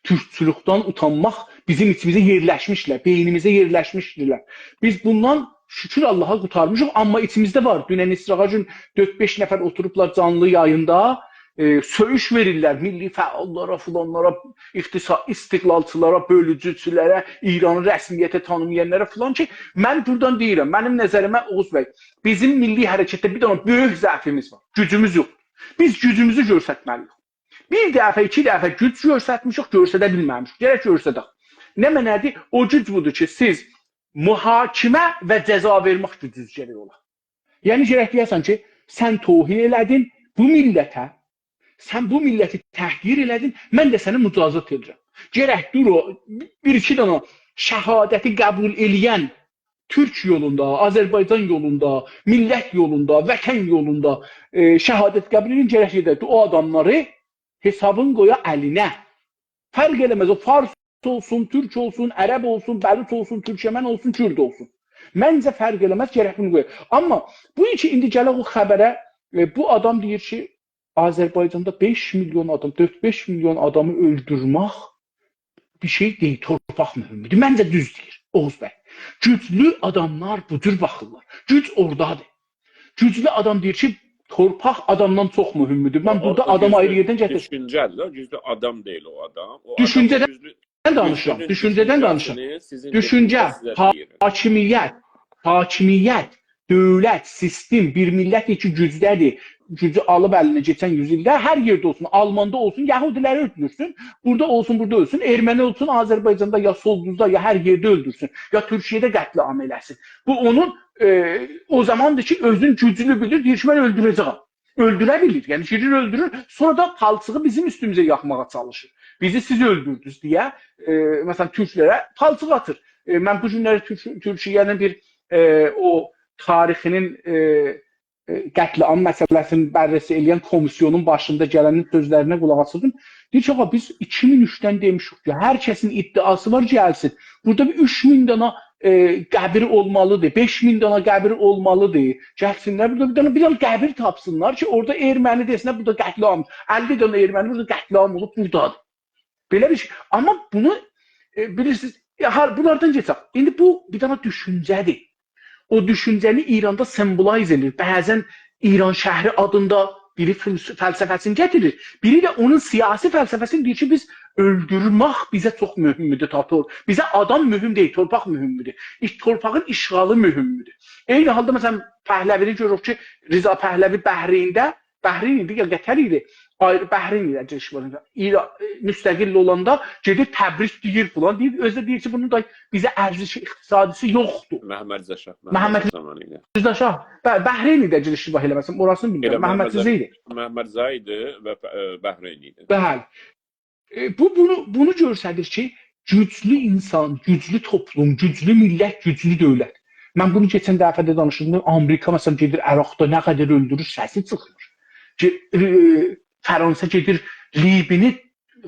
تورکچولوکدن اوتانماق بیزیم ایچیمیزه یئرلشمیشلر، بئینیمیزه یئرلشمیشدیلر. بیز بوندان شوکور آللاها قوتارمیشیق، آمما ایچیمیزده وار. دونن ایستراغا گون دؤرد-بئش نفر اوتوروبلار جانلی یاییندا، ائ، سؤیوش وئریرلر میللی فعاللارا، فلانلارا، اقتصا-، استقلالچیلارا، بؤلوجوچولره، ایرانی رسمیته تانیمایانلارا فلان کی، من بورادان دئییرم، منیم نظریمه، اوغوز بی، بیزیم میللی حرکتده بیر دنه بؤیوک ضعفیمیز وار. گوجوموز یوخدور. بیز گوجوموزو گؤسترمه‌لی‌ییک. بیر دفعه، ایکی دفعه گوج گؤسترمیشیک، گؤستره بیلمه‌میشیک. گرک گؤسترک. نمنه‌دیر؟ او گوج بودور کی، سیز محاکمه و جزا وئرمک گوجونوز گرک اولا. یعنی، گرک دئیه‌سن کی، سن توهین ائله‌دین بو میللته، سن بو میللتی تحقیر ائله‌دین، من ده سنی مجازات ائدیرم. گرک دور او، بیر-ایکی دنه شهادتی قبول ائله‌ین تورک یولوندا، آذربایجان یولوندا، میللت یولوندا، وطن یولوندا، ائ، شهادت قبول ائدین، گرک گئده او آداملاری حسابین قویا الینه. فرق ائله‌مز، او فارس اولسون، تورک اولسون، عرب اولسون، بلوچ اولسون، تورکمن اولسون، کورد اولسون. منجه فرق ائله‌مز، گرک بونو قویا. آمما بو کی، ایندی گلک او خبره، ائ، بو آدام دئییر کی، آذربایجاندا بئش میلیون آدام، دؤرد-بئش میلیون آدامی اؤلدورمک بیر شئی دئییل، تورپاق مهمدور. منجه دوز دئییر اوغوز بی. گوجلو آداملار بو جور باخیرلار. گوج اورادادیر. گوجلو آدام دئییر کی، تورپاق آدامدان چوخ مهمدور. من بورادا آدامی آیری یئردن گتیرم. دوشونجه‌دیر، گوجلو آدام دئییل او آدام. او آدام دوشونجه‌دن گوجلو، دانیشیرام، گوجلونون دوشونجه‌دن دانیشیرام. دوشونجه‌سینی سیزین دوشونجه، دئدیگینیزی سیزه دئییرم. حاکمیت، حاکمیت، دؤولت، سیستم، بیر میللت کی، گوجده‌دیر. گوجو آلیب الینه کئچن یوز ایلده هر یئرده اولسون، آلماندا اولسون، یهودی‌لری اؤلدورسون، بورادا اولسون، بورادا اؤلسون، ارمنی اولسون، آذربایجاندا، یا سولدوزدا، یا هر یئرده اؤلدورسون، یا تورکیه‌ده قتل‌عام ائله‌سین. بو اونون، ائ، او زاماندیر کی، اؤزون گوجلو بیلیر، دئییر کی، من اؤلدوره‌جه‌یم. اؤلدوره بیلیر. یعنی گیریر، اؤلدورور. سونرا دا پالچیغی بیزیم اوستوموزه یاخماغا چالیشیر. بیزی سیز اؤلدوردونوز دئیه، ائ، مثلا، تورکلره پالچیق آتیر. ائ، من بو گونلری تورک-، تورکیه‌نین بیر، ائ، او تاریخینین، ائ، ائ، قتل‌عام مسئله‌سینی بررسی ائله‌ین کومیسیونون باشیندا گلنین سؤزلرینه قولاق آسیردیم. دئییر کی، آغا، بیز ایکی مین اوچدن دئمیشیک کی، هر کسین ادعاسی وار، گلسین. بورادا بیر اوچ مین دانا، ائ، قبیر اولمالیدیر، بئش مین دانا قبیر اولمالیدیر. گلسینلر بورادا بیر دانا، بیر دانا قبیر تاپسینلار کی، اورادا ارمنی دئسینلر، بورادا قتل‌عام. اللی دانا ارمنی بورادا قتل‌عام اولوب، بورادادیر. بئله بیر شئی. آمما بونو، ائ، بیلیرسینیز، ائ، ها، بونلاردان کئچک. ایندی بو بیر دانا دوشونجه‌دیر. او دوشونجه‌نی ایراندا symbolize ائدیر. بعضا ایرانشهری آدیندا بیری فلس-، فلسفه‌سینی گتیریر. بیری ده اونون سیاسی فلسفه‌سینی دئییر کی، بیز اؤلدورمک بیزه چوخ مهمدور، تا تور-، بیزه آدام مهم دئییل، تورپاق مهمدور. ایش-، تورپاغین اشغالی مهمدور. عینی حالدا، مثلا، پهلوی‌نی گؤروروک کی، رضا پهلوی بحرینده، بحرین ایدی یا قطر ایدی، آیری، بحرین ایدی، اگرشی وار. ایرا-، ائ، مستقل اولاندا گئدیر تبریک دئییر فلان. دئییر، اؤزو ده دئییر کی، بونون دا بیزه ارزشی اقتصادی‌سی یوخدور. محمد رضا شاه، محمد محمد رضا زامانی ایله. رضا شاه، ب-، بحرین ایدی، اگرشی وار ائله‌مه‌سم، اوراسینی بیلمیرم. ائله محمد محمد رضا رضا، ایدی. محمد رضا ایدی و ب-، ائ، بحرین ایدی. بلی. ائ، بو، بونو، بونو گؤستریر کی، گوجلو اینسان، گوجلو توپلوم، گوجلو میللت، گوجلو دؤولت. من بونو کئچن دفعه ده دانیشدیم. آمریکا، مثلا، گئدیر عراقدا نه قدر اؤلدورور، سسی چیخمیر. گئ-، ائ، فرانسه گئدیر لیبی‌نی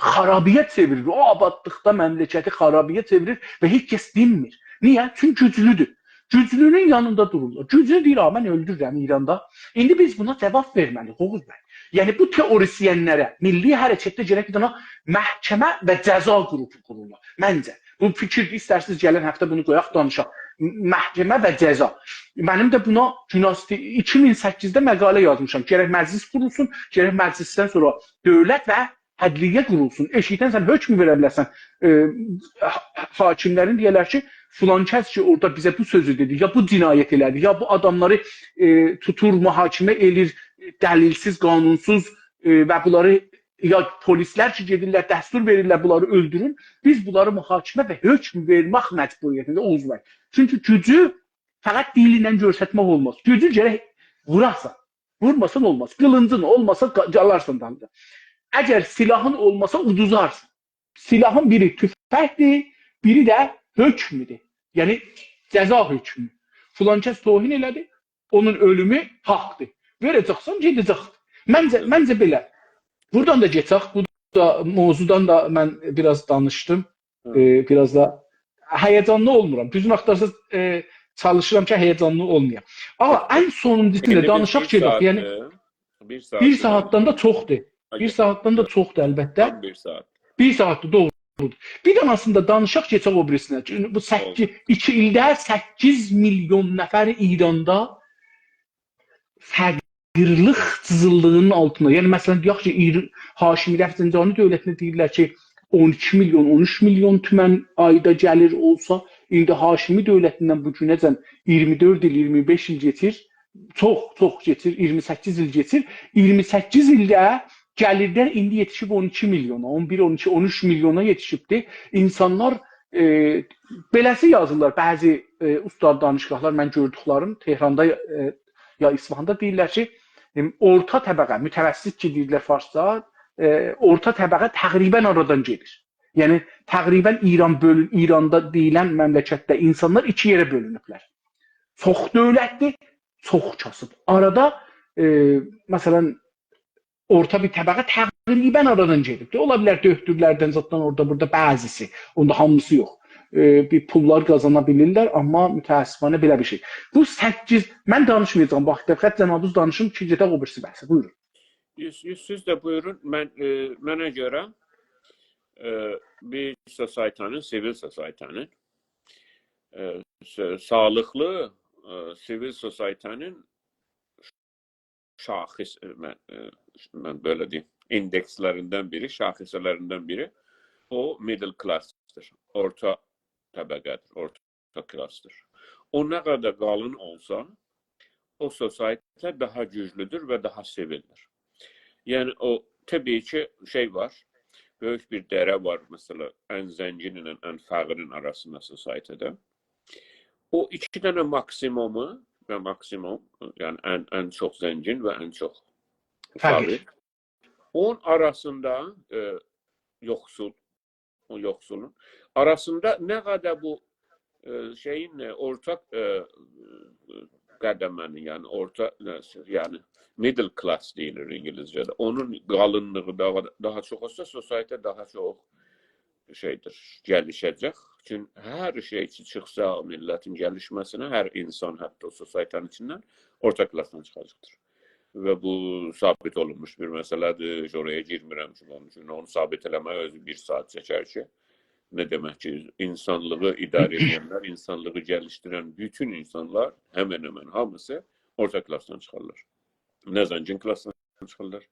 خارابایا چئویریر. او آبادلیقدا مملکتی خارابایا چئویریر و هئچ کس دینمیر. نییه؟ چونکی گوجلودور. گوجلونون یانیندا دورورلار. گوجلو دئییر: «آ، من اؤلدوررم ایراندا.» ایندی بیز بونا جواب وئرمه‌لی‌ییک، اوغوز بی. یعنی، بو تئوریسینلره میللی حرکتده گرک بیر دنه محکمه و جزا قروپو قورورلار. منجه. بو فیکیردیر، ایسترسینیز گلن هفته بونو قویاق، دانیشاق. م-، محکمه و جزا. منیم ده بونا گوناز-، ایکی مین سککیزده مقاله یازمیشام. گرک مجلس قورولسون، گرک مجلسدن سونرا دؤولت و عدلیه قورولسون. ائشیکدن سن حکم وئره بیله‌سن، ائ، حا-، حاکملرین دئیه‌لر کی، فلان کس کی، اورادا بیزه بو سؤزو دئدی، یا بو جنایت ائله‌دی، یا بو آداملاری، ائ، توتور، محاکمه ائله‌ییر، دلیلسیز، قانونسوز، ائ، و بونلاری، یا پلیسلر کی، گئدیرلر، دستور وئریرلر، بونلاری اؤلدورون. بیز بونلاری محاکمه و حکم وئرمک مجبوریتینده، اوغوز بی. چونکی گوجو فقط دیل ایله گؤسترمک اولماز. گوجو گرک ووراسان. وورماسان اولماز. قیلینجین اولماسا قا-، قالارسان دالیجا. اگر سلاحین اولماسا، اودوزارسان. سلاحین بیری توفنگدیر، بیری ده حکمدور. یعنی جزا حکمو. فلان کس توهین ائله‌دی، اونون اؤلومو حاقدیر. وئره‌جکسن، گئده‌جکدیر. منجه، منجه بئله. بورادان دا گئچک، بو دا موضوعدان دا من بیر آز دانیشدیم. هی. ائ، بیر آز دا هیجانلی اولمورام. دوزونو آختارساز، ائ، چالیشیرام کی، هیجانلی اولمایام. آغا، ان سونونجوسو دا ایندی بیز دانیشاق بیر گئدک. یعنی، ساعتدیر، بیر ساعتدیر. بیر ساعاتدان دا چوخدور. بیر ساعاتدان دا چوخدور، البته. تام بیر ساعات. بیر ساعاتدیر، دوغرودور. بیر دنه‌سینی ده دانیشاق، کئچک او بیریسینه. چونکی بو سککیز، اولدو. ایکی ایلده سککیز میلیون نفر ایراندا فقیرلیک جیزیللیغینین آلتیندا. یعنی، مثلا، دئیک کی، ایر-، هاشمی رفسنجانی دؤولتینه دئییرلر کی، اون ایکی میلیون، اون اوچ میلیون تومن آیدا گلیر اولسا، ایندی هاشمی دؤولتیندن بو گونه‌جن اییرمی دؤرد ایل، اییرمی بئش ایل کئچیر، چوخ، چوخ کئچیر، اییرمی سککیز ایل کئچیر. اییرمی سککیز ایلده گلیرلر ایندی یئتیشیب اون ایکی میلیونا، اون بیر، اون ایکی، اون اوچ میلیونا یئتیشیبدیر. اینسانلار، ائ، بئله‌سی یازیرلار، بعضی، ائ، اوستاد دانشگاهلار، من گؤردوکلریم، تهراندا، ائ، یا اصفهاندا دئییرلر کی، ائم، اورتا طبقه، متوسط کی دئییرلر فارسجا، ائ، اورتا طبقه تقریبا آرادان گئدیر. یعنی، تقریبا ایران بؤلون-، ایراندا دئییلن مملکتده اینسانلار ایکی یئره بؤلونوبلر. چوخ دؤولتلی، چوخ کاسیب. آرادا، ائ، مثلا، اورتا بیر طبقه تقریبا آرادان گئدیبدیر. اولا بیلر، دؤکتورلردن، زاددان اورادا، بورادا بعضیسی، اوندا هامیسی یوخ. ائ، بیر پوللار قازانا بیلیرلر، آمما متأسفانه بئله بیر شئی. بو سککیز، من دانیشمایاجاغام، باخ، فقط جنابینیز دانیشین کی، گئدک او بیریسی بحثه. بویورون. یوز، یوز، سیز ده بویورون. من، ائ، منه گؤره، ائ، بیر سوسایتانین، سیویل سوسایتانین، ائ، س-، ساغلیقلی، ائ، سیویل سوسایتانین شاخص، ائ، من، ائ، من بئله دئییم، ایندکسلریندن بیری، شاخصه‌لریندن بیری او middle class-دیر، اورتا طبقه‌دیر، اورتا کلاسدیر. او نه قدر قالین اولسا، او سوسایته داها گوجلودور و داها سئویلیر. یعنی او، طبیعی کی، شئی وار، بؤیوک بیر دره وار، مثلا، ان زنگین ایله ان فقیرین آراسیندا سوسایتیده. او ایکی دنه ماکسیمومو و ماکسیموم، یعنی ان، ان چوخ زنگین و ان چوخ فقیر. فقیر. اونون آراسیندا، ائ، یوخسول، او یوخسولون آراسیندا نه قدر بو، ائ، شئیین، ائ، اورتاق، ائ، قدمه‌نین، یعنی اورتا، یعنی middle class دئییلیر اینگیلیسجه‌ده. اونون قالینلیغی داها، داها چوخ اولسا، society داها چوخ شئیدیر، گلیشه‌جک. چونکی هر شئی کی چیخسا میللتین گلیشمه‌سینه، هر اینسان، حتی او society-نین ایچیندن اورتا کلاسدان چیخاجاقدیر. و بو ثابت اولونموش بیر مسئله‌دیر. اورایا گیرمیرم کی، اونون اوچون اونو ثابت ائله‌مک اؤزو بیر ساعت چکر کی، نه دئمک کی، اینسانلیغی اداره ائدنلر، اینسانلیغی گلیشدیرن بوتون اینسانلار همن همن هامیسی اورتا کلاسدان چیخارلار. نه زنگین کلاسدان چیخارلار،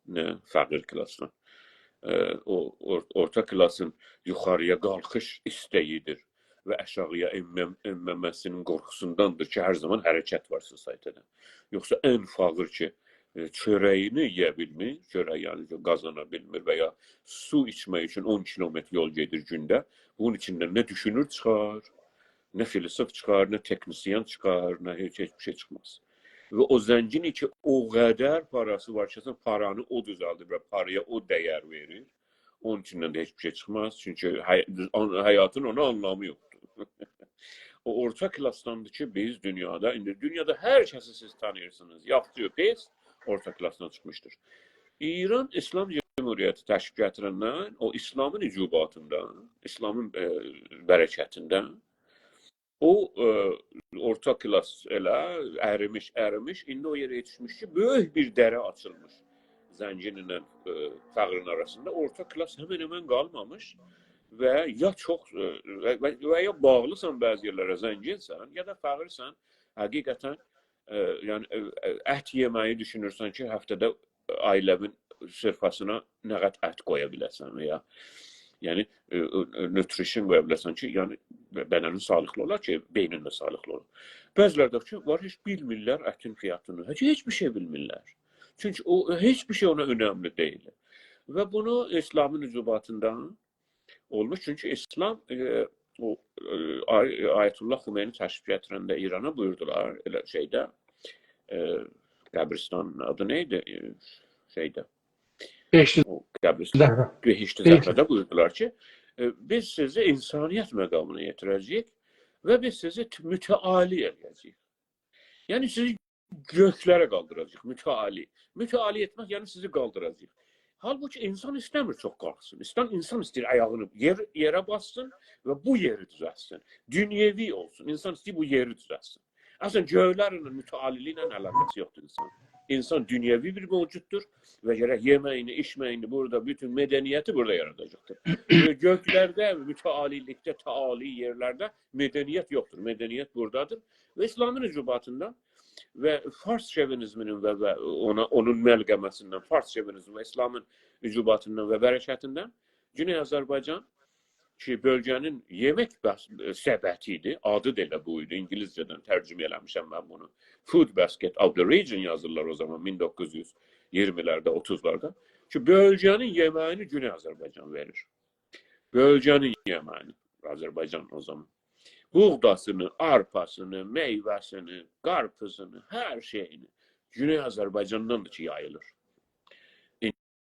نه فقیر کلاسدان. ائ، او اور-، اورتا کلاسین یوخارییا قالخیش ایسته‌ییدیر و آشاغییا انمه-، انمه‌مه‌سینین قورخوسونداندیر کی، هر زامان حرکت وار society-ده. یوخسا ان فقیر کی، ائ، چؤره‌یینی یئیه بیلمیر، چؤرک، یعنی کی، قازانا بیلمیر و یا سو ایچمک اوچون اون کیلومتر یول گئدیر گونده، بونون ایچیندن نه دوشونور چیخار، نه فیلسوف چیخار، نه تکنیسین چیخار، نه هئچ، هئچ بیر شئی چیخماز. و او زنگین کی، او قدر پاراسی وار کی، اصلاً پارانی او دوزلدیر و پارایا او دَیر وئریر، اونون ایچیندن ده هئچ بیر شئی چیخماز. چونکی حی-، اون-، حیاتین اونا آنلامی یوخدور. او اورتا کلاسداندیر کی، بیز دونیادا، ایندی دونیادا هر کسی سیز تانیییرسینیز، یاخشی، پیس، اورتا کلاسدان چیخمیشدیر. ایران ایسلام جمهوریتی تشکیل گتیرندن، او ایسلامین عجوباتیندان، ایسلامین، ائ، برکتیندن، او، ائ، اورتا کلاس ائله اریمیش، اریمیش، ایندی او یئره یئتیشمیش کی، بؤیوک بیر دره آچیلمیش زنگین ایله، ائ، فقیرین آراسیندا. اورتا کلاس همن همن قالمامیش و یا چوخ، ائ، و، و، و یا باغلیسان بعضی یئرلره، زنگینسن، یا دا فقیرسن، حقیقتاً، ائ، یعنی، ائ، ائ، ات یئمه‌یی دوشونورسن کی، هفته‌ده عائله‌وین سفره‌سینه نه قدر ات قویا بیله‌سن و یا، یعنی، ائ، ائ، nutrition قویا بیله‌سن کی، یعنی، ب-، بدنین ساغلیقلی اولا کی، بئینین ده ساغلیقلی اولا. بعضیلری ده کی، وار، هئچ بیلمیرلر اتین فیاتینی. هئچ، هئچ بیر شئی بیلمیرلر. چونکی او، هئچ بیر شئی اونا اؤنملی دئییل. و بونو ایسلامین عجوباتیندان اولموش. چونکی ایسلام، ائ، او، ائ، آی-، آیت‌الله خمینی تشریف گتیرنده ایرانا بویوردولار، ائله شئیده، ائ، قبرستانین آدی نه ایدی؟ ائ، شئیده. بهشت او قبرستان، زهرا. بهشت بهشت. زهرادا بویوردولار کی، ائ، بیز سیزی انسانیت مقامینا یئتیره‌جه‌ییک و بیز سیزی ت-، متعالی ائله‌یه‌جه‌ییک. یعنی سیزی گؤیلره قالدیراجاغیق، متعالی. متعالی ائتمک، یعنی سیزی قالدیراجاغیق. حالبوکی اینسان ایسته‌میر چوخ قالخسین. اینسان، اینسان ایسته‌ییر آیاغینی یئر، یئره باسسین و بو یئری دوزلتسین. دونیوی اولسون. اینسان ایسته‌ییر بو یئری دوزلتسین. اصلاً، گؤیلرله، متعالی‌لیکله علاقه‌سی یوخدور اینسانین. اینسان دونیوی بیر موجوددور و گرک یئمه‌یینی، ایچمه‌یینی بورادا، بوتون مدنیتی بورادا یاراداجاقدیر. گؤیلرده، متعالی‌لیکده، تعالی یئرلرده مدنیت یوخدور. مدنیت بورادادیر. و ایسلامین عجوباتیندان و فارس شووینیزمینین و، و اونا، اونون ملغمه‌سیندن، فارس شووینیزم و ایسلامین عجوباتیندان و برکتیندن گونئی آذربایجان کی، بؤلگه‌نین یئمک بس-، سبدی ایدی، آدی دا ائله بو ایدی، اینگیلیسجه‌دن ترجمه ائله‌میشم من بونو. Food basket of the region یازیرلار او زامان، مین دوققوز یوز اییرمی‌لرده، اوتوزلاردا. کی، بؤلگه‌نین یئمه‌یینی گونئی آذربایجان وئریر. بؤلگه‌نین یئمه‌یینی آذربایجان او زامان. بوغداسینی، آرپاسینی، میوه‌سینی، قارپیزینی، هر شئیینی گونئی آذربایجاندان دا کی، یاییلیر.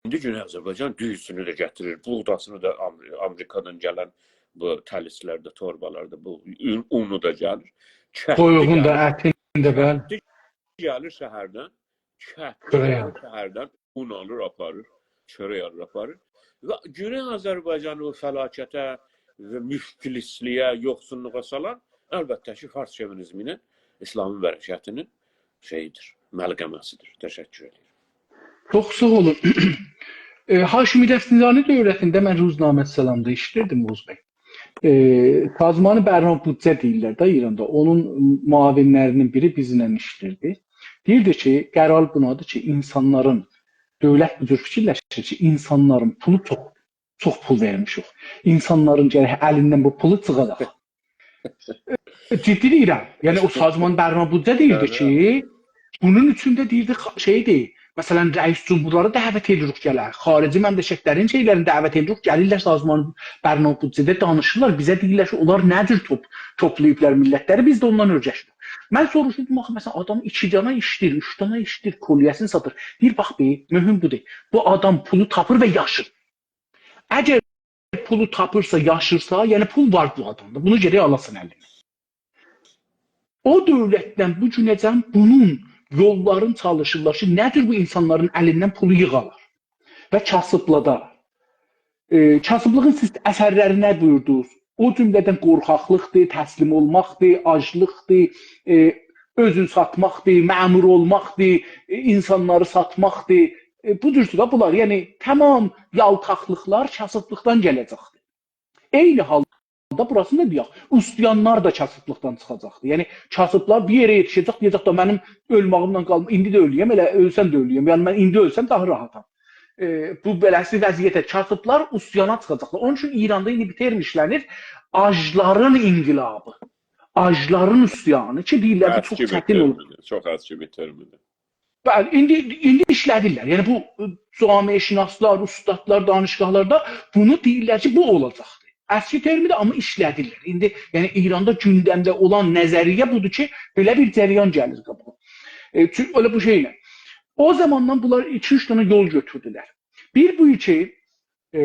ایندی گونئی آذربایجان دوزوسونو ده گتیریر، بوغداسینی دا آمر-، آمریکادان گلن بو تلیسلرده، توربالاردا بو اون-، اونو دا گلیر. کتلی تویوغون دا، گلیر. اتین ده، بلی. کتلی گلیر شهردن، کتلی چؤرک گلیر آلیر. شهردن اون آلیر، آپاریر، چؤرک آلیر، آپاریر. و گونئی آذربایجانی بو فلاکته و مفلسلییه، یوخسوللوغا سالان، البته کی، فارس شووینیزمی ایله ایسلامین برکتی‌نین شئییدیر، ملغمه‌سیدیر. تشکر ائدیرم. چوخ ساغ اولون. ائ، هاشمی رفسنجانی دؤولتینده من روزنامه‌چی سلامدا ایشله‌ییردیم، اوغوز بی. ائ، سازمان برنامه بودجه دئییرلر ده ایراندا. اونون معاونلری‌نین بیری بیزیمله ایشله‌ییردی. دئییردی کی، قرار بونادیر کی، اینسانلارین، دؤولت بو جور فیکیرلشیر کی، اینسانلارین پولو چوخ، چوخ پول وئرمیشیک. اینسانلارین گرک الیندن بو پولو چیخاراق. جدی دئییرم. یعنی، او سازمان برنامه بودجه دئییردی کی، بونون اوچون ده دئییردی، خا-، شئیدیر، مثلاً، رئیس جمهورلاری دعوت ائدیریک گلر، خارجی مملکتلرین شئیلرینی دعوت ائدیریک، گلیرلر سازمان برنامه بودجه‌ده دانیشیرلار، بیزه دئییرلر کی، اونلار نه جور توپ-، توپلاییبلار میللتلری، بیز ده اوندان اؤیرشیریک. من سوروشوردوم، آخی، مثلاً، آدام ایکی دانا ایشله‌ییر، اوچ دانا ایشله‌ییر، کلیه‌سینی ساتیر. دئییر، باخ، بی، مهم بودور. بو آدام پولو تاپیر و یاشیر. اگر پولو تاپیرسا، یاشیرسا، یعنی پول وار بو آدامدا. بونو گرک آلاسان الینه. او دؤولتدن بو گونه‌جن بونون یوللارین چالیشیرلار کی، نه جور بو اینسانلارین الیندن پولو ییغالار و کاسیبلادالار. ائ، کاسیبلیغین سیز اثرلری نه بویوردونوز؟ او جمله‌دن قورخاقلیقدیر، تسلیم اولماقدیر، آجلیقدیر، ائ، اؤزون ساتماقدیر، مأمور اولماقدیر، ائ، اینسانلاری ساتماقدیر. ائ، بو جور دا بونلار، یعنی تمام یالتاقلیقلار کاسیبلیقدان گله‌جکدیر. عینی حالدا بوراسینی دا دئیک، عصیانلار دا کاسیبلیقدان چیخاجاقدیر. یعنی کاسیبلار بیر یئره یئتیشه‌جک، دئیه‌جک ده منیم اؤلمه‌ییمله قالما، ایندی ده اؤلویم، ائله اؤلسم ده اؤلویم. یعنی من ایندی اؤلسم داها راحاتام. ائ، بو بئله‌سی وضعیته کاسیبلار عصیانا چیخاجاقلار. اونون اوچون ایراندا ایندی بیر ترم ایشله‌نیر، آجلارین انقلابی. آجلارین عصیانی کی، دئییرلر بو چوخ چتین اولور. بو اسکی بیر ترمدیر، چوخ اسکی بیر ترمدیر. بلی، ایندی، ایندی ایشله‌دیرلر. یعنی بو، ائ، جامعه‌شناسلار، اوستادلار دانشگاهلاردا بونو دئییرلر کی، بو اولاجاقدیر. اسکی ترمدیر، آمما ایشله‌دیرلر. ایندی، یعنی ایراندا گوندمده اولان نظریه بودور کی، بئله بیر جریان گلیر قاباغا. ائ، چون-، ائله بو شئیله. او زاماندان بونلار ایکی-اوچ دنه یول گؤتوردولر. بیر بو کی، ائ،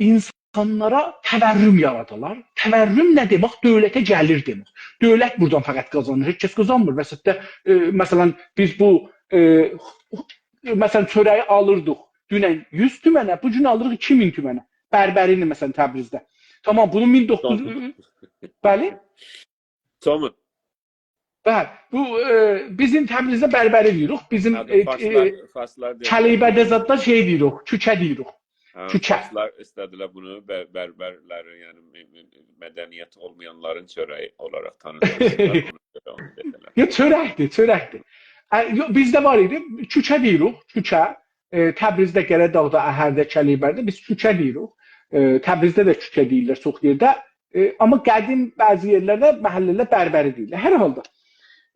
اینسانلارا تورم یارادالار. تورم نه دئمک؟ دؤولته گلیر دئمک. دؤولت بورادان فقط قازانیر، هئچ کس قازانمیر. وسطده، ائ، مثلا، بیز بو، ائ، مثلا، چؤره‌یی آلیردیق دونن یوز تومنه، بو گون آلیریق ایکی مین تومنه. بربری‌نی، مثلا، تبریزده. تامام، بونون مین دوققوز، بلی؟ سومون. بلی، بو، ائ، بیزیم تبریزده بربری دئییریک، بیزیم، هه، ائ، فارسلار، ائ، فارسلار دئییر. کلیبرده زاددا شئی دئییریک، کوچه دئییریک. هه، کوچه. فارسلار ایسته‌دیلر بونو بر-، بربرلری، یعنی م-، م-، مدنیت اولمایانلارین چؤره‌یی اولاراق تانیتیرلار. بونا گؤره اونو دئدیلر. یوخ، چؤرکدیر، چؤرکدیر. ا، یوخ، بیزده وار ایدی، کوچه دئییریک، کوچه. ائ، تبریزده، قره‌داغدا، اهرده، کلیبرده بیز کوچه دئییریک. ائ، تبریزده ده کوچه دئییرلر چوخ یئرده. ائ، آمما قدیم بعضی یئرلرده، محله‌لرده بربری دئییرلر. هر حالدا،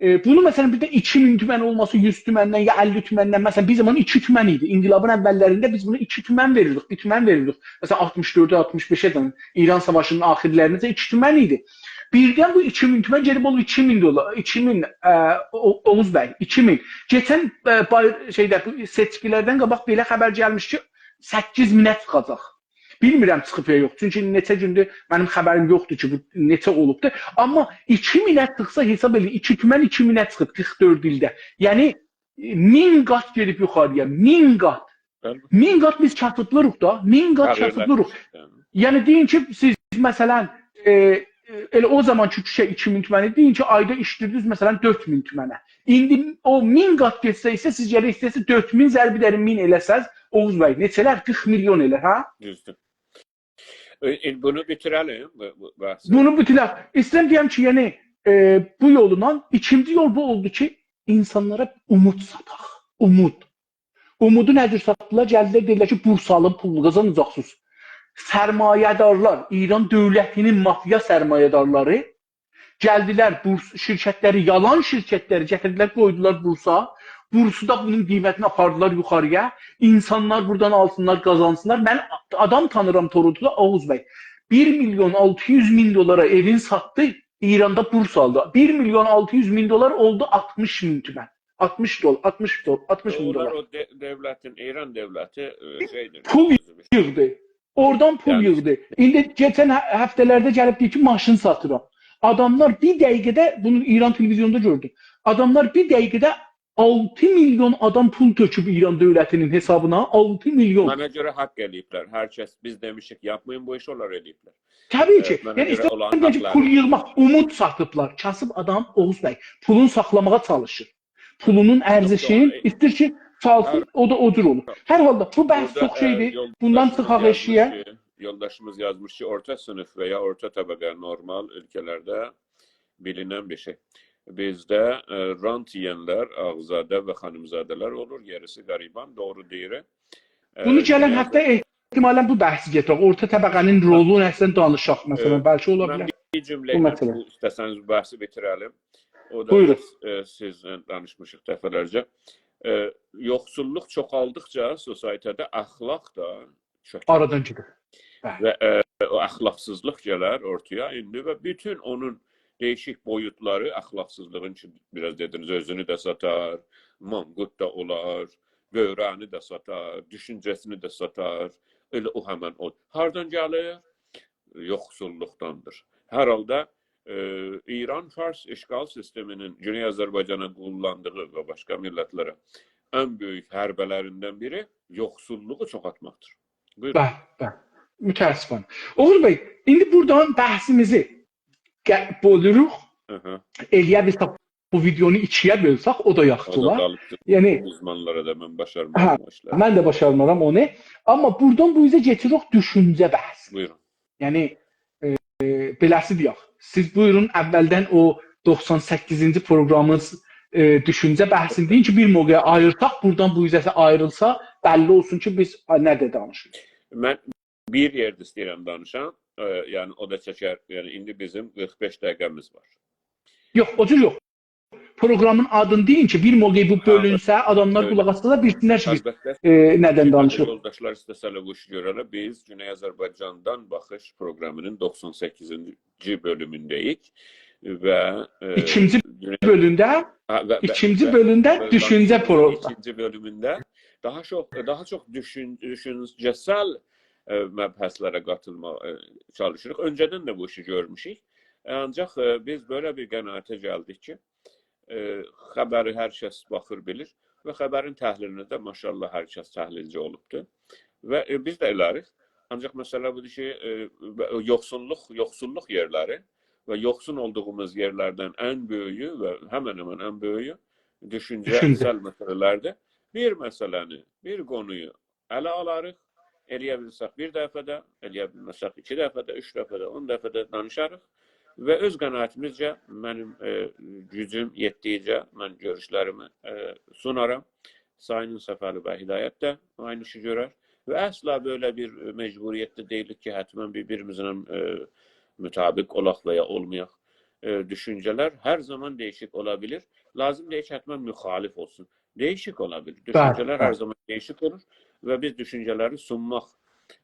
ائ، بونو، مثلا، بیر ده ایکی مین تومن اولماسی، یوز تومندن یا اللی تومندن، مثلا، بیر زامان ایکی تومن ایدی. انقلابین اوللرینده بیز بونو ایکی تومن وئریردیک، بیر تومن وئریردیک. مثلا، آلتمیش دؤرده، آلتمیش بئشه دن، ایران ساواشی‌نین آخیرلرینده ایکی تومن ایدی. بیردن بو ایکی مین تومن گئدیب اولوب ایکی مین دلار، ایکی مین، ا، او-، اوغوز بی، ایکی مین. کئچن، ا، بای-، شئیده، بو سئچکی‌لردن قاباق بئله خبر گلمیش کی، سککیز مینه چیخاجاق. بیلمیرم چیخیب یا یوخ. چونکی نئچه گوندور منیم خبریم یوخدور کی، بو نئچه اولوبدور. آمما ایکی مینه چیخسا، حساب ائله‌یین، ایکی تومن ایکی مینه چیخیب قیرخ دؤرد ایلده. یعنی، مین قات گئدیب یوخاری‌یا، مین قات. بلی. مین قات بیز کاسیبلیریق دا، مین قات، هه، ائله، کاسیبلیریق. یعنی. یعنی، دئیین کی، سیز، مثلا، ائ، ائ، ائله او زامان کی، کوچه ایکی مین تومن ایدی، دئیین کی، آیدا ایشله‌ییردینیز، مثلا، دؤرد مین تومنه. ایندی او مین قات گئتسه ایسه، سیز گرک ایسته‌یه‌سینیز دؤرد مین ضرب ائدین مین ائله‌سز، اوغوز بی، نئچه‌لر؟ قیرخ میلیون ائلر، هه؟ دوزدور. ائ، ائ، بونو بیتیره‌لیم، بو، بو بحثی. بونو بیتیرک. ایسته‌ییرم دئیم کی، یعنی، ائ، بو یولونان ایکینجی یول بو اولدو کی، اینسانلارا اومود ساتاق. اومود. اومودو نه جور ساتدیلار؟ گلدیلر، دئدیلر کی، بورس آلین، پولونو قازاناجاقسینیز. سرمایه‌دارلار، ایران دؤولتی‌نین مافیا سرمایه‌دارلاری گلدیلر، بورس شرکتلری، یالان شرکتلری گتیردیلر، قویدولار بورسا. بورسدا بونون قیمتینی آپاردیلار یوخاری‌یا. اینسانلار بورادان آلسینلار، قازانسینلار. من آدام تانیرام تورونتودا، اوغوز بی. بیر میلیون آلتی یوز مین دلارا ائوین ساتدی، ایراندا بورس آلدی. بیر میلیون آلتی یوز مین دلار اولدو آلتمیش مین تومن. آلتمیش دلار، آلتمیش دلار، آلتمیش مین دلار. اونلار او ده-، دؤولتین، ایران دؤولتی، ائ، شئیدیر، پول ییغدی. اورادان پول، یعنی، ییغدی. ایندی کئچن ه-، هفته‌لرده گلیب دئییر کی، ماشین ساتیرام. آداملار بیر دقیقه‌ده، بونو ایران تلویزیوندا گؤردوم. آداملار بیر دقیقه‌ده آلتی میلیون آدام پول تؤکوب ایران دؤولتی‌نین حسابینا. آلتی میلیون. منه گؤره حق ائله‌ییبلر. هر کس بیز دئمیشیک، یاپمایین بو ایشی، اونلار ائلهییبلر. طبیعی کی، ائ، منه، یعنی، گؤره اولان ایسته‌ییرم دئیم کی، حقلری. پول ییغماق، اومود ساتیبلار. کاسیب آدام، اوغوز بی، پولون ساخلاماغا چالیشیر. پولونون ارزشین، دوغرو، ائ، ایسته‌ییر کی، چالسین، هر، او دا او جور اولور. هر حالدا، بو بحث، بورادا، چوخ، ائ، شئیدیر. بوندان یولداشیمیز چیخاق ائشییه. یازمیش کی، یولداشیمیز یازمیش کی، اورتا صینیف و یا اورتا طبقه نورمال اؤلکه‌لرده بیلینن بیر شئی. بیزده، ائ، رانت یئینلر آغزاده و خانیمزاده‌لر اولور، گئریسی غریبان، دوغرو دئییر. ائ، بونو گلن هفته احتمالا بو بحثی گتیرک. اورتا طبقه‌نین رولونو اصلا دانیشاق، مثلا، ائ، بلکه اولا بیلر. من بیر جمله بو ایله مسئله. بو ایسته‌سنیز بو بحثی بیتیره‌لیم. او دا، بویورون. بیز، ائ، سیزله دانیشمیشیق دفعه‌لرجه. ائ، یوخسوللوق چوخالدیقجا سوسایتی‌ده اخلاق دا چؤکر. آرادان گئدیر. بلی. و، ائ، او اخلاقسیزلیق گلر اورتایا ایندی و بوتون اونون دییشیک بویوتلاری اخلاقسیزلیغین کی، بیر آز دئدینیز، اؤزونو ده ساتار، مانقورت دا اولار، دؤوره‌نی ده ساتار، دوشونجه‌سینی ده ساتار. ائله او همن او. هاردان گلیر؟ یوخسوللوقداندیر. هر حالدا ائ، ایران-فارس اشغال سیستمینین گونئی آذربایجانا قوللاندیغی و باشقا میللتلره ان بؤیوک حربه‌لریندن بیری یوخسوللوغو چوخالتماقدیر. بویورون. بلی، بلی. متأسفانه. اوغوز بی، ایندی بورادان بحثیمیزی گه-، بؤلوروک. هی هی. ائلیه بیلسک بو ویدئونو ایکی‌یه بؤلسک، او دا یاخشی اولار. او دا قالیبدیر. یعنی اوزمانلارا دا، من باشارمارام، هه، او ایشلری. من ده باشارمارام اونو. آمما بورادان بو اوزه کئچیریک دوشونجه بحثی. بویورون. یعنی، ائ، ائ، بئله‌سی دئیک. سیز بویورون، اولدن او دوخسان سککیزینجی پروقرامیمیز، ائ، دوشونجه بحثینی دئیین کی، بیر موقع آییرساق، بورادان بو اوزه آیریلسا، بللی اولسون کی، بیز، آ، نه‌دیر دانیشیریق. من بیر یئرده ایسته‌ییرم دانیشام. ائ، یعنی، او دا چکر، یعنی، ایندی بیزیم قیرخ بئش دقیقه‌میز وار. یوخ، او جور یوخ. پروقرامین آدینی دئیین کی، بیر موقع بو، هه، بؤلونسه، آداملار، هه، قولاق آسسالار، بیلسینلر کی، بیز، البته، ائ، نه‌دن، البته، دانیشیریق. یولداشلار ایسته‌سه‌لر بو ایشی گؤره‌لر. بیز گونئی آذربایجاندان باخیش پروقرامی‌نین دوخسان سککیزینجی بؤلومونده‌ییک و، ائ، ایکینجی گونئی بؤلومده، هه، و، و، ایکینجی و، بؤلومده و دوشونجه دانیشیریق پروقرامی. ایکینجی بؤلومونده داها چوخ، داها چوخ دوشون-، دوشونجه‌سل، ائ، مبحثلره قاتیلماغا، ائ، چالیشیریق. اؤنجه‌دن ده بو ایشی گؤرموشوک. آنجاق، ائ، بیز بئله بیر قناعته گلدیک کی، ائ، خبری هر کس باخیر، بیلیر و خبرین تحلیلینه ده ماشاءالله هر کس تحلیلچی اولوبدور. و، ائ، بیز ده ائلریک. آنجاق مسئله بودور کی، ائ، و، یوخسوللوق، یوخسوللوق یئرلری و یوخسول اولدوغوموز یئرلردن ان بؤیویو و همن همن ان بؤیویو دوشونجه، دوشونجه، سل مسئله‌لردیر. بیر مسئله‌نی، بیر قونویو اله آلاریق. ائلیه بیلسک بیر دفعه ده، ائلیه بیلمه‌سک ایکی دفعه ده، اوچ دفعه ده، اون دفعه ده دانیشاریق. و اؤز قناعتیمیزجه، منیم، ائ، گوجوم یئتدیگیجه من گؤروشلریمی، ائ، سونارام. سایین صفالی بی هدایت ده عینی ایشی گؤرر. و اصلا بئله بیر مجبوریتده دئییلیک کی، حتماً بیر-بیریمیزله، ائ، مطابق اولاق و یا اولمایاق. ائ، دوشونجه‌لر هر زامان دییشیک اولا بیلیر. لازیم دئییل کی، حتماً مخالف اولسون. دییشیک اولا بیلیر. بلی، دوشونجه‌لر هر، بلی، زامان دییشیک اولور و بیز دوشونجه‌لری سونماق،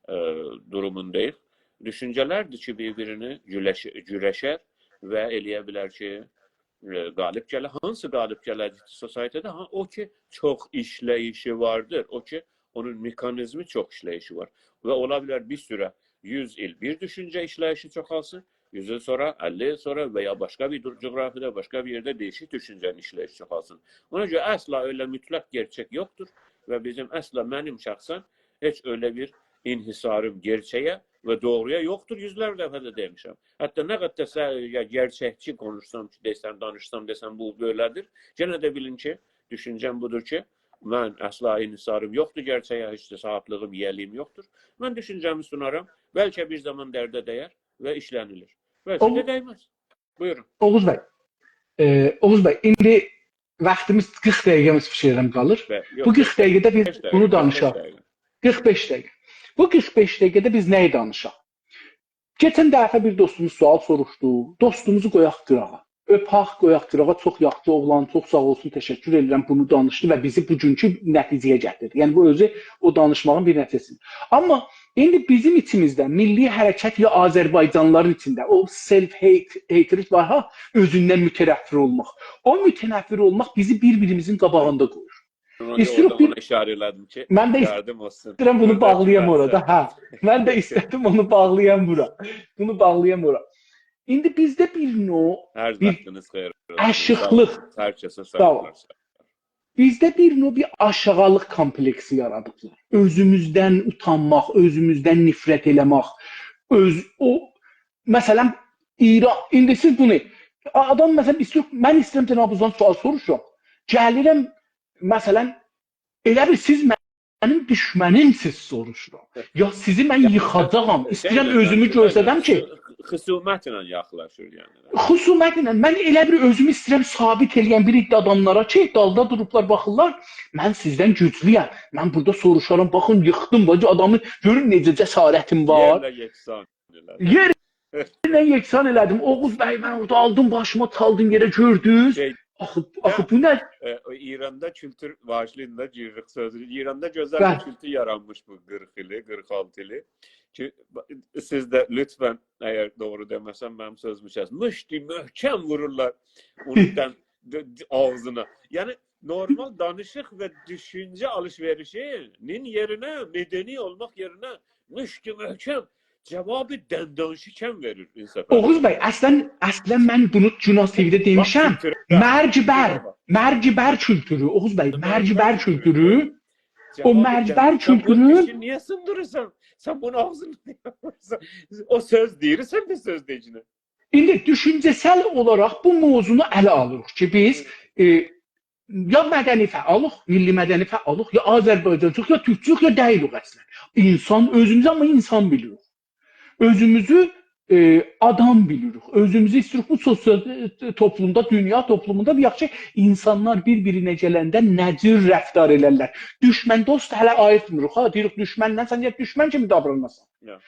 ائ، دورومونداییق. دوشونجه‌لردیر کی، بیر-بیرینی گولش-، گولشر و ائلیه بیلر کی، ائ، غالب گله. هانسی غالب گله‌جکدیر society-ده؟ ها، او کی، چوخ ایشله‌ییشی واردیر. او کی، اونون مکانیزمی، چوخ ایشله‌ییشی وار. و اولا بیلر بیر سوره، یوز ایل بیر دوشونجه ایشله‌ییشی چوخالسین، یوز ایل سونرا، اللی ایل سونرا و یا باشقا بیر دور-، جغرافیادا، باشقا بیر یئرده دییشیک دوشونجه‌نین ایشله‌ییشی چوخالسین. اونا گؤره اصلا ائله مطلق گئرچک یوخدور و بیزیم اصلا، منیم شخصاً هئچ ائله بیر انحصاریم گئرچه‌یه و دوغرویا یوخدور. یوزلر دفعه ده دئمیشم. حتی نه قدر سه-، یا گئرچکچی قونوشسام کی، دئسم، دانیشسام، دئسم، بو بئله‌دیر، یئنه ده بیلین کی، دوشونجه‌م بودور کی، من اصلا انحصاریم یوخدور گئرچه‌یه، هئچ ده صاحیبلیگیم، ییه‌لیگیم یوخدور. من دوشونجه‌می سونارام، بلکه بیر زامان درده دیر و ایشله‌نیلیر. بلکه، او-، ده دیمز. بویورون. اوغوز بی، ائ، اوغوز بی، ایندی واختیمیز، قیرخ دقیقه‌میز فیکر ائلیرم قالیر. بلی، یوخ، بو قیرخ، قیرخ دقیقه‌ده بیز، قیرخ بئش دقیقه، بونو، قیرخ بئش دانیشاق. دقیقه. قیرخ بئش دقیقه. بو قیرخ بئش دقیقه‌ده بیز نه‌یی دانیشاق؟ کئچن دفعه بیر دوستوموز سؤال سوروشدو. دوستوموزو قویاق قیراغا. اؤپک، قویاق قیراغا. چوخ یاخشی اوغلان، چوخ ساغ اولسون، تشکر ائدیرم. بونو دانیشدی و بیزی بوگونکو نتیجه‌یه گتیردی. یعنی، بو اؤزو او دانیشماغین بیر نتیجه‌سیدیر. آمما ایندی بیزیم ایچیمیزده، میللی حرکت یا آذربایجانلیلارین ایچینده او self hate، hatred وار ها، اؤزوندن متنفر اولماق. او متنفر اولماق بیزی بیر-بیریمیزین قاباغیندا قویور. اونا گؤره ایسته‌ییرم اورادا بیر، اونا اشاره ائله‌دیم کی، من ده یاردیم اولسون. ایسته‌ییرم بونو، بورادا، باغلایام اورادا، هه. من ده ایسته‌دیم اونو باغلایام بورا. بونو باغلایام اورا. ایندی بیزده بیر نوع، هر، بیر واختینیز خئیر اولسون. عاشیقلیق. ساغ اولون. هر کسه، ساغ اولون، ساغ اولون. بیزده بیر نوع بیر آشاغیلیق کومپلکسی یارادیبلار. اؤزوموزدن اوتانماق، اؤزوموزدن نفرت ائله‌مک، اؤز، او، مثلا، ایران، ایندی سیز بونو، آدام، مثلا، ایسته‌ییر، من ایسته‌ییرم جنابینیزدان سؤال سوروشورام. گلیرم، مثلا، ائله بیل سیز منیم دوشمنیمسیز سوروشورام. یا سیزی من، یا، ییخاجاغام. شئی، ایسته‌ییرم، یعنی، اؤزومو، شئی، گؤسترم کی، خصو-، خصومتله یاخلاشیر، یعنی. خصومتله. من ائله بیر اؤزومو ایسته‌ییرم ثابت ائله‌یم بیر عده آداملارا کی، دالدا دوروبلار، باخیرلار، من سیزدن گوجلویم. من بورادا سوروشارام، باخین، ییخدیم، باخ، آدامی گؤرون نئجه جسارتیم وار. یئرله یکسان ائله‌دیم. یئرله یکسان ائله‌دیم. اوغوز بی، من اورادا آلدیم باشیما، چالدیم یئره، گؤردونوز. شئی، آخی، آخی، یا، بو نه؟ ائ، او ایراندا کولتور، باغیشلایین دا، گیریریک سؤزو. ایراندا گؤزل، بلی، بیر کولتور یارانمیش بو قیرخ ایلی، قیرخ آلتی ایلی. کی، سیز ده لطفا، اگر دوغرو دئمه‌سم، منیم سؤزومو کس. مشتی محکم وورورلار اونون دن-، د-، د-، آغزینا. یعنی، نورمال دانیشیق و دوشونجه آلیش-وئریشینین یئرینه، مدنی اولماق یئرینه مشتی محکم جواب دندان‌شکن وئریر انصافا. اوغوز بی، اصلا، اصلا من بونو جوناس تی‌وی‌ده دئمیشم. کولتوره. مرگ بر، بونو باخ. مرگ بر کولتورو، اوغوز بی، مرگ بر کولتورو. او جواب مرگ بر کولتورو. سن بونو دیشین نییه سیندیریرسان؟ سن بونو آغزیندا نییه وورورسان؟ او سؤز دئییر، سن ده سؤز دئییرسن. ایندی دوشونجه‌سل اولاراق بو موضوعنو اله آلیریق کی، بیز، ائ، یا مدنی فعالیق، میللی مدنی فعالیق، یا آذربایجانچی‌یوخ، یا تورکچویوخ، یا دئییلیک اصلا. اینسان، اؤزوموزو آمما اینسان بیلیریک. اؤزوموزو، ائ، آدام بیلیریک. اؤزوموزو ایسته‌ییریک بو سوسیال، ائ، توپلومدا، دونیا توپلوموندا بیر یاخشی اینسانلار بیر-بیرینه گلنده نه جور رفتار ائلرلر. دوشمن، دوست هله آییرتمیریق ها. دئییریک دوشمنله، سن گرک دوشمن کیمی داوراناسان. یا.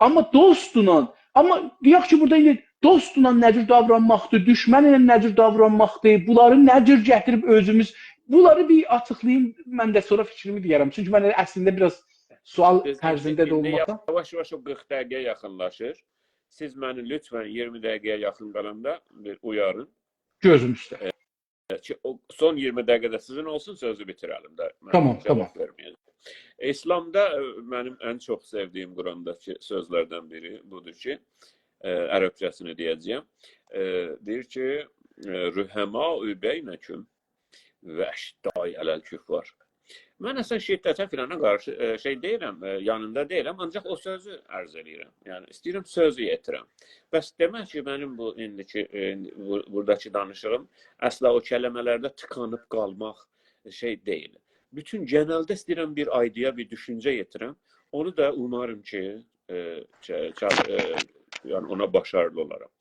آمما دوستلا، آمما دئیک کی، بورادا ایندی دوستلا نه جور داورانماقدیر، دوشمنله نه جور داورانماقدیر، بونلاری نه جور گتیریب اؤزوموز، بونلاری بیر آچیقلاییم، من ده سونرا فیکریمی دئیه‌رم. چونکی من ائله اصلینده بیر آز سؤال طرزینده ده اولماقدان. سیز ایندی، ایندی یاواش-یاواش او قیرخ دقیقه‌یه یاخینلاشیر. سیز منی لطفا اییرمی دقیقه‌یه یاخین قالاندا بیر اویارین. گؤزوم اوسته. ائ، کی، او سون اییرمی دقیقه ده سیزین اولسون، سؤزو بیتیره‌لیم ده. من جاواب وئرمه‌یه‌جم. تامام، تامام. ایسلامدا، ائ، منیم ان چوخ سئودیگیم قرآنداکی سؤزلردن بیری بودور کی، ائ، عربجه‌سینی دئیه‌جه‌یم. ائ، دئییر کی، ائ، «رحماء بینکم و اشداء علی الکفار.» من اصلا شدته فلانا قارشی، ائ، شئی دئییرم، ائ، یانیندا دئییلم، آنجاق او سؤزو عرض ائله‌ییرم. یعنی، ایسته‌ییرم سؤزو یئتیرم. بس دئمک کی، منیم بو، ایندیکی، ائ، بو، بوراداکی دانیشیغیم اصلا او کلمه‌لرده تیکانیب قالماق شئی دئییل. بوتون گئنلده ایسته‌ییرم بیر idea، بیر دوشونجه یئتیرم. اونو دا اوماریم کی، ائ، چا-، چا-، ائ، یعنی اونا باشاریلی اولارام.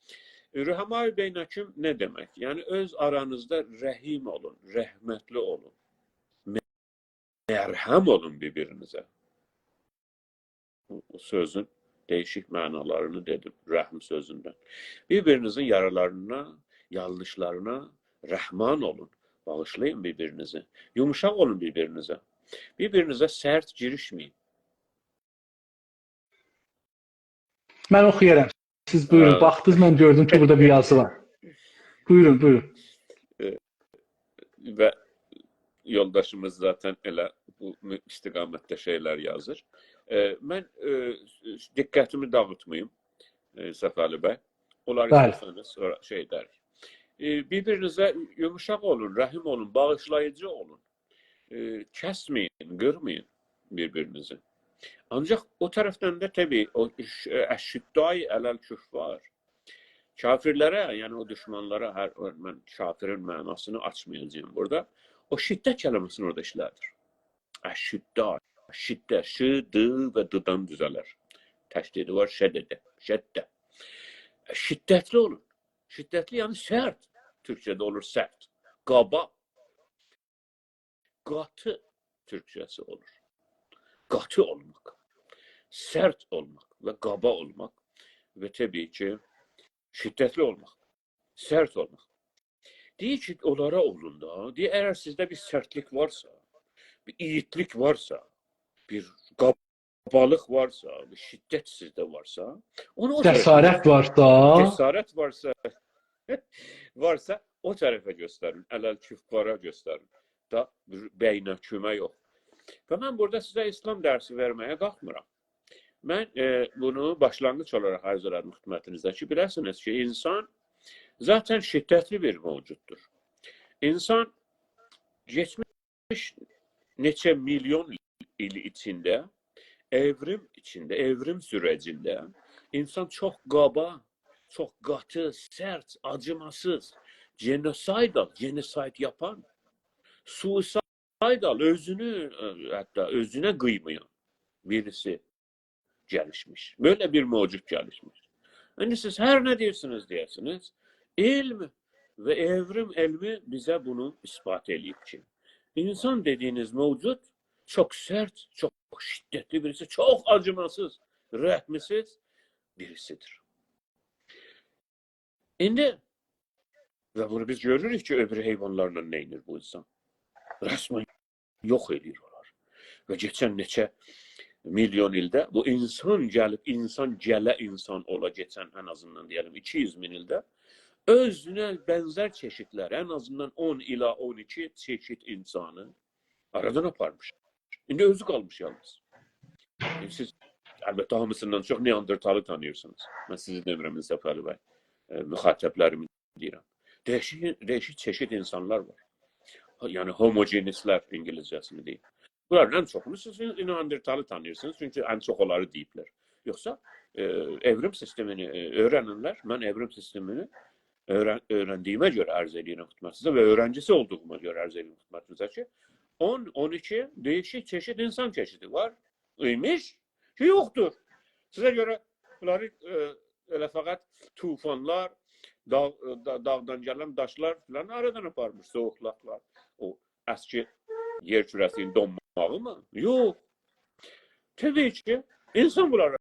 «رحماء بینکم» نه دئمک؟ یعنی اؤز آرانیزدا رحیم اولون، رحمتلی اولون. مرهم اولون بیر-بیرینیزه. بو سؤزون دییشیک معنالارینی دئدیم، رحم سؤزوندن. بیر-بیرینیزین یارالارینا، یانلیشلارینا رحمان اولون. باغیشلایین بیر-بیرینیزی. یوموشاق اولون بیر-بیرینیزه. بیر-بیرینیزه سرت گیریشمه‌یین. من اوخویارام. سیز بویورون. هه. باخدینیز، من گؤردوم کی، بورادا بیر یازی وار. بویورون، بویورون. ائ، و یولداشیمیز ذاتاً ائله بو مو-، استقامتده شئیلر یازیر. ائ، من، ائ، دقتیمی داغیتماییم، ائ، صفالی بی. اونلاری، بلی، ایسته‌سه‌نیز سونرا شئی ائدریک. ائ، بیر-بیرینیزه یوموشاق اولون، رحیم اولون، باغیشلاییجی اولون. ائ، کسمه‌یین، قیرمایین بیر-بیرینیزی. آنجاق او طرفدن ده طبیعی او ش-، اشداء علی الکفار، کافرلره، یعنی او دوشمانلارا، هر، من کافرین معناسینی آچمایاجاغام بورادا. او شدت کلمه‌سینی اورادا ایشله‌دیر. اشداء، شدت، ش، د و د-دان دوزه‌لر. تشدیدی وار، شدده، شدت. شدتلی اولون. شدتلی، یعنی سرت. تورکجه‌ده اولور سرت. قابا. قاتی تورکجه‌سی اولور. قاتی اولماق، سرت اولماق و قابا اولماق و طبیعی کی، شدتلی اولماق، سرت اولماق. دئییر کی، اونلارا اولون دا. دئییر، اگر سیزده بیر سرتلیک وارسا، بیر ایگیدلیک وارسا، بیر قابالیق وارسا، بیر شدت سیزده وارسا، اونو او طرفه، جسارت وارسا، جسارت وارسا، وارسا، او طرفه گؤسترین، علی الکفارا گؤسترین. دا بینکمه یوخ. و من بورادا سیزه ایسلام درسی وئرمه‌یه قالخمیرام. من، ائ، بونو باشلانغیج اولاراق عرض ائله‌دیم خدمتینیزده کی، بیله‌سینیز کی، اینسان ذاتاً شدتلی بیر موجوددور. اینسان کئچمیش نئچه میلیون ایل ایچینده، ائوریم ایچینده، ائوریم سوره‌جینده اینسان چوخ قابا، چوخ قاتی، سرت، آجیماسیز، جنوسایدال، جنوساید یاپان، سویسایدال، اؤزونو، ائ، حتی اؤزونه قییمایان بیریسی گلیشمیش. بئله بیر موجود گلیشمیش. ایندی سیز هر نه دئییرسینیز دئیه‌سینیز، علم و ائوریم علمی بیزه بونو اثبات ائله‌ییب کی، اینسان دئدیگینیز موجود چوخ سرت، چوخ شدتلی بیریسی، چوخ آجیماسیز، رحمسیز بیریسیدیر. ایندی، و بونو بیز گؤروروک کی، اؤبور حیوانلارلا نه ائدیر بو اینسان. رسماً یوخ ائله‌ییر اونلار. و کئچن نئچه میلیون ایلده بو اینسان گلیب، اینسان گله اینسان اولا، کئچن ان آزیندان دئیه‌لیم ایکی یوز مین ایلده اؤزونه بنزر چئشیدلر، ان آزیندان اون ایله اون ایکی چئشید اینسانی آرادان آپارمیش. ایندی اؤزو قالمیش یالنیز. ایندی سیز البته، هامیسیندان چوخ نئاندرتالی تانیییرسینیز. من سیزی دئمیرم، انصافعلی بی، ائ، مخاطب‌لریمی دئییرم. دئییشیک، دئییشیک چئشید اینسانلار وار. ها، یعنی هوموجنیس‌لر، اینگیلیسجه‌سینی دئییم. بونلارین ان چوخونو سیز نئاندرتالی تانیییرسینیز، چونکی ان چوخ اونلاری دئییبلر. یوخسا، ائ، ائوریم سیستمینی، ائ، اؤیرننلر، من ائوریم سیستمینی اؤیرن-، اؤیرندیییمه گؤره عرض ائدیرم خدمتینیزه و اؤیرنجیسی اولدوغوما گؤره عرض ائدیرم خدمتینیزه کی، اون، اون ایکی دئییشیک چئشید اینسان چئشیدی وار، ایمیش کی، یوخدور. سیزه گؤره بونلاری، ائ، ائله فقط طوفانلار، داغ، دا-، داغدان گلن داشلار فلان آرادان آپارمیش، سویوقلاقلار. او اسکی یئر کوره‌سینین دونماغی می؟ یوخ. طبیعی کی، اینسان بونلاری